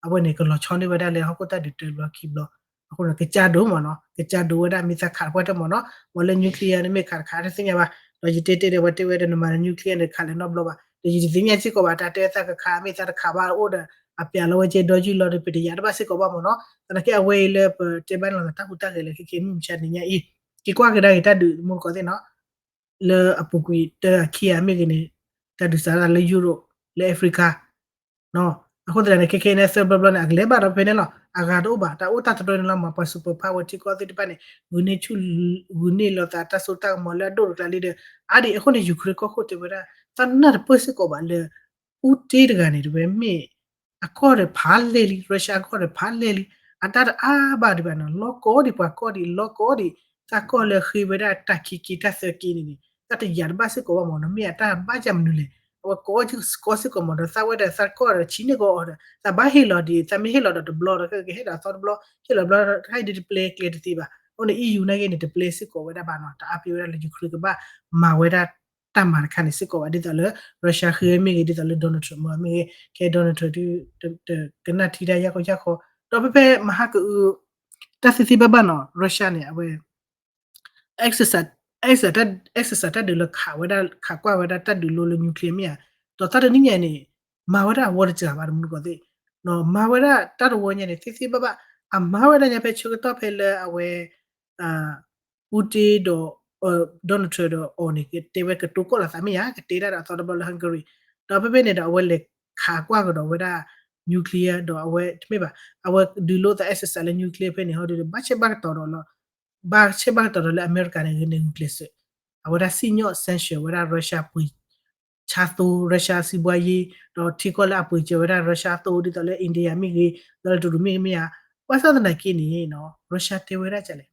အဝဲန့ၣ် ကလီၤဆီန့ၢ်ဝဲဒၣ်လၢဟီၣ်ခိၣ်တၢ်ဒုးတဘျီခံဘျီ အဃိန့ၣ် ကစၢ်ဒိၣ်မ့ၢ်နီၤ ကစၢ်ဒိၣ်ဝဲဒၣ် မ့ၢ်သးခးတပှၢ်တၢၢ်မ့ၢ်နီၤ မ့ၢ်လၢ nuclear န့ၣ်မ့ၢ်ခးတခးတသ့ၣ်ညါဘၣ် ဒီးယတဲတဲဒီး ပှၤတဲဝဲဒီးနမၤလၢ nuclear န့ၣ် ခးလဲၤနီတဘျီဘၣ် ဒီးယတသ့ၣ်ညါစ့ၢ်ကီးဘၣ် တၢ်တဲသးကခး မ့ၢ်သးတခးဘၣ်အိၣ်ဒီး အပျးလီၤဝဲကဲဒီယုၢ်လီၤဒီး ပတယာ်တဘၣ်စ့ၢ်ကီးဘၣ်မ့ၢ်နီၤ သနာ်က့အဝဲအံၤလၢပတဲဘၣ်န့ၣ်လီၤ တၢ်ဟူးတၢ်ဂဲၤလၢခဲခဲမုၢ်မဆါတနံၤညါအံၤ က့ၤကွၢ်ကဒါက့ၤတၢ်ဒုးမူတကိးသ့ၣ်နီၤ လၢအပူၤကွံာ်တၢ်ခံဂၤမ့ၢ်ဂ့ၤန့ၣ် တၢ်ဒုးစးထီၣ်လၢ Europe လၢ Africa အဃိသတးန့ၣ် ခဲခဲအံၤန့ၣ် သၢဘျီဘျီန့ၣ် အကလဲၤဘၣ်ဒီးဖဲန့ၣ်လီၤ အဂၤတအိၣ်ဘၣ် တၢ်အိၣ်တၢ်တရၢန့ၣ်လီၤမး ပှၤ superpower ထံကီၢ်သ့ၣ်တဖၣ်န့ၣ် ဂုာ်န့ၢ်ဆူၣ် ဂုာ်န့ၢ်လိာ်သးတၢ်စိတၢ်ကမီၤလၢအဒိၣ်တကျါလံဒီး အါဒံးအဃိန့ၣ် Ukraine ကီၢ်ခိၣ်တဲဝဲဒၣ် သးနၢ်တပၢၢ်စ့ၢ်ကီးဘၣ်လၢ Putin တဂၤန့ၣ် တဝဲမ့ၢ် အကီၢ်ဒီးဖးလဲၢ်လံ Russia ကီၢ်ဒီးဖးလဲၢ်လံ အတၢ်တအါဘၣ်ဒံးဘၣ်နီၤ လီၤကီဒံးပှၤကီၢ်ဒံး လီၤကီဒံး တၢ်ကီၢ်လၢဃ့ဝဲဒၣ်တၢ်ခံက့တၢ်သၢက့န့ၣ်န့ၣ် တၢ်တယာ်တဘၣ်စ့ၢ်ကီးဘၣ်မ့ၢ်နီၤ မ့ၢ်အတၢ်ဘၣ်ယၢ်မနုၤလဲၣ် အဝဲကိးကီစ့ၢ်ကီးမးဒီး သးဝဲဒၣ်သးကီၢ်ဒီးဆံးန့ၢ်ကီးအီၤဒီး သးဘၣ်ဟ့ၣ်လီၤဒံး သးမ့ၢ်ဟ့ၣ်လီၤဒီးတဘျီဒီး ကဟ့ၣ်ဒီးအသီတဘျီ ဟ့ၣ်လီၤဘျီ တခါအံၤဒုးတပျဲကျဲတသ့ဘၣ်. အဃိန့ၣ် EU နာ်က့န့ၣ် တပျဲစ့ၢ်ကီးဝဲဒၣ်ဘၣ်နီၤ တအါဖဲဝဲဒၣ်လၢ Ukraine ကဘၣ်မၤဝဲဒၣ်တၢ်မၤတခါန့ၣ်စ့ၢ်ကီးဘၣ် ဒ်သိးလၢ Russia ဃ့မ့ၢ်ဂ့ၤ ဒ်သိးလၢ Donald Trump မ့ၢ်ဂ့ၤ ခဲ Donald Trump ဒုး ကနၣ်ထံတၢ်ယၢ်ခီယၢ်ခီ ဒီးဖဲဖဲမဟါကအု တၢ်သ့သ့ဘၣ်ဘၣ်နီၤ Russia န့ၣ် အဝဲ exercise exercise တၢ်ဒုးလၢခးဝဲဒၣ် ခးကွၢ်ဝဲဒၣ်တၢ်ဒုးလိလၢ nuclear မ့ၢ်ဧါ, ဒီးတၢ်တနံၣ်ညါန့ၣ် မၤဝဲဒၣ်အဝီတစှၤဘၣ်တမူတကိးသ့ၣ်, မၤဝဲဒၣ်တၢ်တဝီညါန့ၣ် သ့သ့ဘၣ်ဘၣ် အမၤဝဲဒၣ်ညါဖဲဆၢကတီၢ်ဖဲလၢအဝဲ Putin ဒီး Donald Trump ဒီးအီၤန့ၣ် ကတဲဝဲကတိၤကီၢ်လီၤသးမ့ၢ်ဧါ, ကတဲတၢ်ဒီးအသီတဘျီလၢ Hungary, ဒီးဖဲဖဲန့ၣ်ဒီးအဝဲလဲၤခးကွၢ်ကဒီးဝဲဒၣ် nuclear ဒီးအဝဲတမ့ၢ်ဘၣ် အဝဲဒုးလိသး exercise လၢ nuclear ဖဲန့ၣ် ဟီဒုး ဘၣ်ဆဲးဘၣ်ကတီၤဒီးလီၤ ဘၣ်ဆဲးဘၣ်ကတီၤဒီးလၢအမဲရကၤန့ၣ်ဂ့ၤန့ၣ်ဂုာ်ကျဲးစၢး, အဝဲဒၣ်စံၣ်ညီၣ် sanction ဝဲဒၣ် Russia ပှ့ၤ ဆါသိ Russia စံးဘှါယ့, ဒီးထံကီၢ်လၢအပှ့ၤစၢၤဝဲဒၣ် Russia သိ ဒ်သိးလၢ India မ့ၢ်ဂ့ၤ, ဒီးလၢတရူးမ့ၢ်ဂ့ၤမ့ၢ်ဧါ, ဘၣ်ဆၣ်သနာ်က့န့ၣ် Russia တဲဝဲဒၣ်ဒ်လဲၣ်,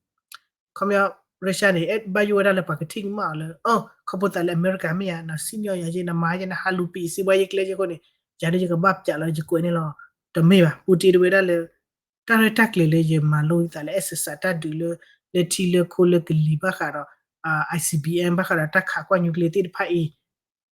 ခီပညီ Russia န့ၣ် ဘၣ်ယိၣ်ဝဲဒၣ်လၢပှၤကထံၣ်ကမၣ်အီၤလၢ အိ ခီဖျိသးလၢအမဲရကၤမ့ၢ်ဧါ, နစံၣ်ညီၣ်ယၤယ့ နမၤယဲ နဟးလူၤပံးစံးဘှါယ့ကျဲယ့အဃိန့ၣ်, ယၤဒုးယကဘၣ်ပၠးလီၤယကွဲးန့ၣ်လီၤ, တမ့ၢ်ဘၣ် Putin တဲဝဲဒၣ်လၢ တၢ်ရဲၣ်တၢ်ကျဲၤလၢယမၤလိသးလၢ exercise တၢ်ဒုးလၢ လၢထံလၢခိလၢကလံၤဘၣ်ဃးဒီး ICBM ဘၣ်ဃးဒီးတၢ်ခးကွၢ် nuclear သ့ၣ်တဖၣ်အံၤ,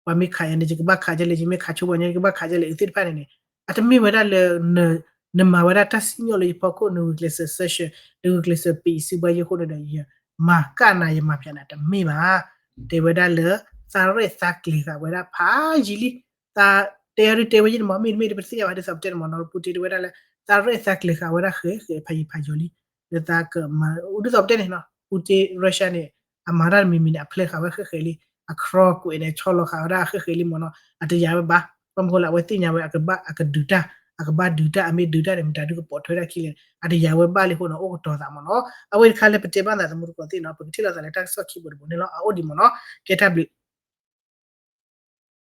ပှၤမ့ၢ်ခးယၤန့ၣ် ယကဘၣ်ခးဒ်လဲၣ်, ယမ့ၢ်ခးဆိပှၤညီ ယကဘၣ်ခးဒ်လဲၣ် အသ့ၣ်တဖၣ်န့ၣ်န့ၣ်, အတမ့ၢ်ဝဲဒၣ်လၢ နမၤဝဲဒၣ်တၢ်စံၣ်ညီၣ်လၢယဖီခိၣ် နဂုာ်ကျဲးစၢး sanction နဂုာ်ကျဲးစၢးပံးစံးဘှါယ့အဃိန့ၣ်ဒီး ယမၤကၣ်နၤ ယမၤဖျါနၤ တမ့ၢ်ဘၣ်, တဲဝဲဒၣ်လၢ သးရဲၣ်သးကျဲၤဃာ်ဝဲဒၣ်ဖးယံာ်လံ, သးတဲအါဒုးတဲဝဲယဲန့ၣ်မး မ့တမ့ၢ်ဒုးပတသ့ၣ်ညါဘၣ် ဒ်သိးပတဲန့ၣ်မးနီၤ Putin တဲဝဲဒၣ်လၢ သးရဲၣ်သးကျဲၤဃာ်ဝဲဒၣ်ဃဲးဃဲးဖးယံာ်ဖးယီၤလံ, လၢသးကမၤ ဒ်သိးပတဲန့ၣ်နီၤ Putin Russia န့ၣ် အမၤတၢ်တမံၤမံၤန့ၣ် အဖျဲးဃာ်ဝဲဃဲးဃဲးလံ, အ ခရီးကွဲး န့ၣ် ဆီလီၤဃာ်ဝဲဒၣ်ဃဲးဃဲးလံမးနီၤ အတယာ်ဝဲဘၣ်, ဘၣ်မနုၤဃိလဲၣ် အဝဲသ့ၣ်ညါဝဲ အကဘၣ်အကဒုးတၢ်, အကဘၣ်ဒုးတၢ် အမ့ၢ်ဒုးတၢ်န့ၣ် မတၤဒုးကပိာ်ထွဲဒၣ်ခံလဲၣ် အတယာ်ဝဲဘၣ်လံအဃိန့ၣ် အိၣ်ကတီၤသးမးနီၤ အဝဲတခါလၢပတဲဘၣ်သးသမူတကိးသ့ၣ်နီၤ ပကထံၣ်လိာ်သးလၢတၢ်ကစီၣ်ခံဘိတဘိန့ၣ်လီၤ အအိၣ်ဒံးမးနီၤ ကဲတၢ်ဘျုး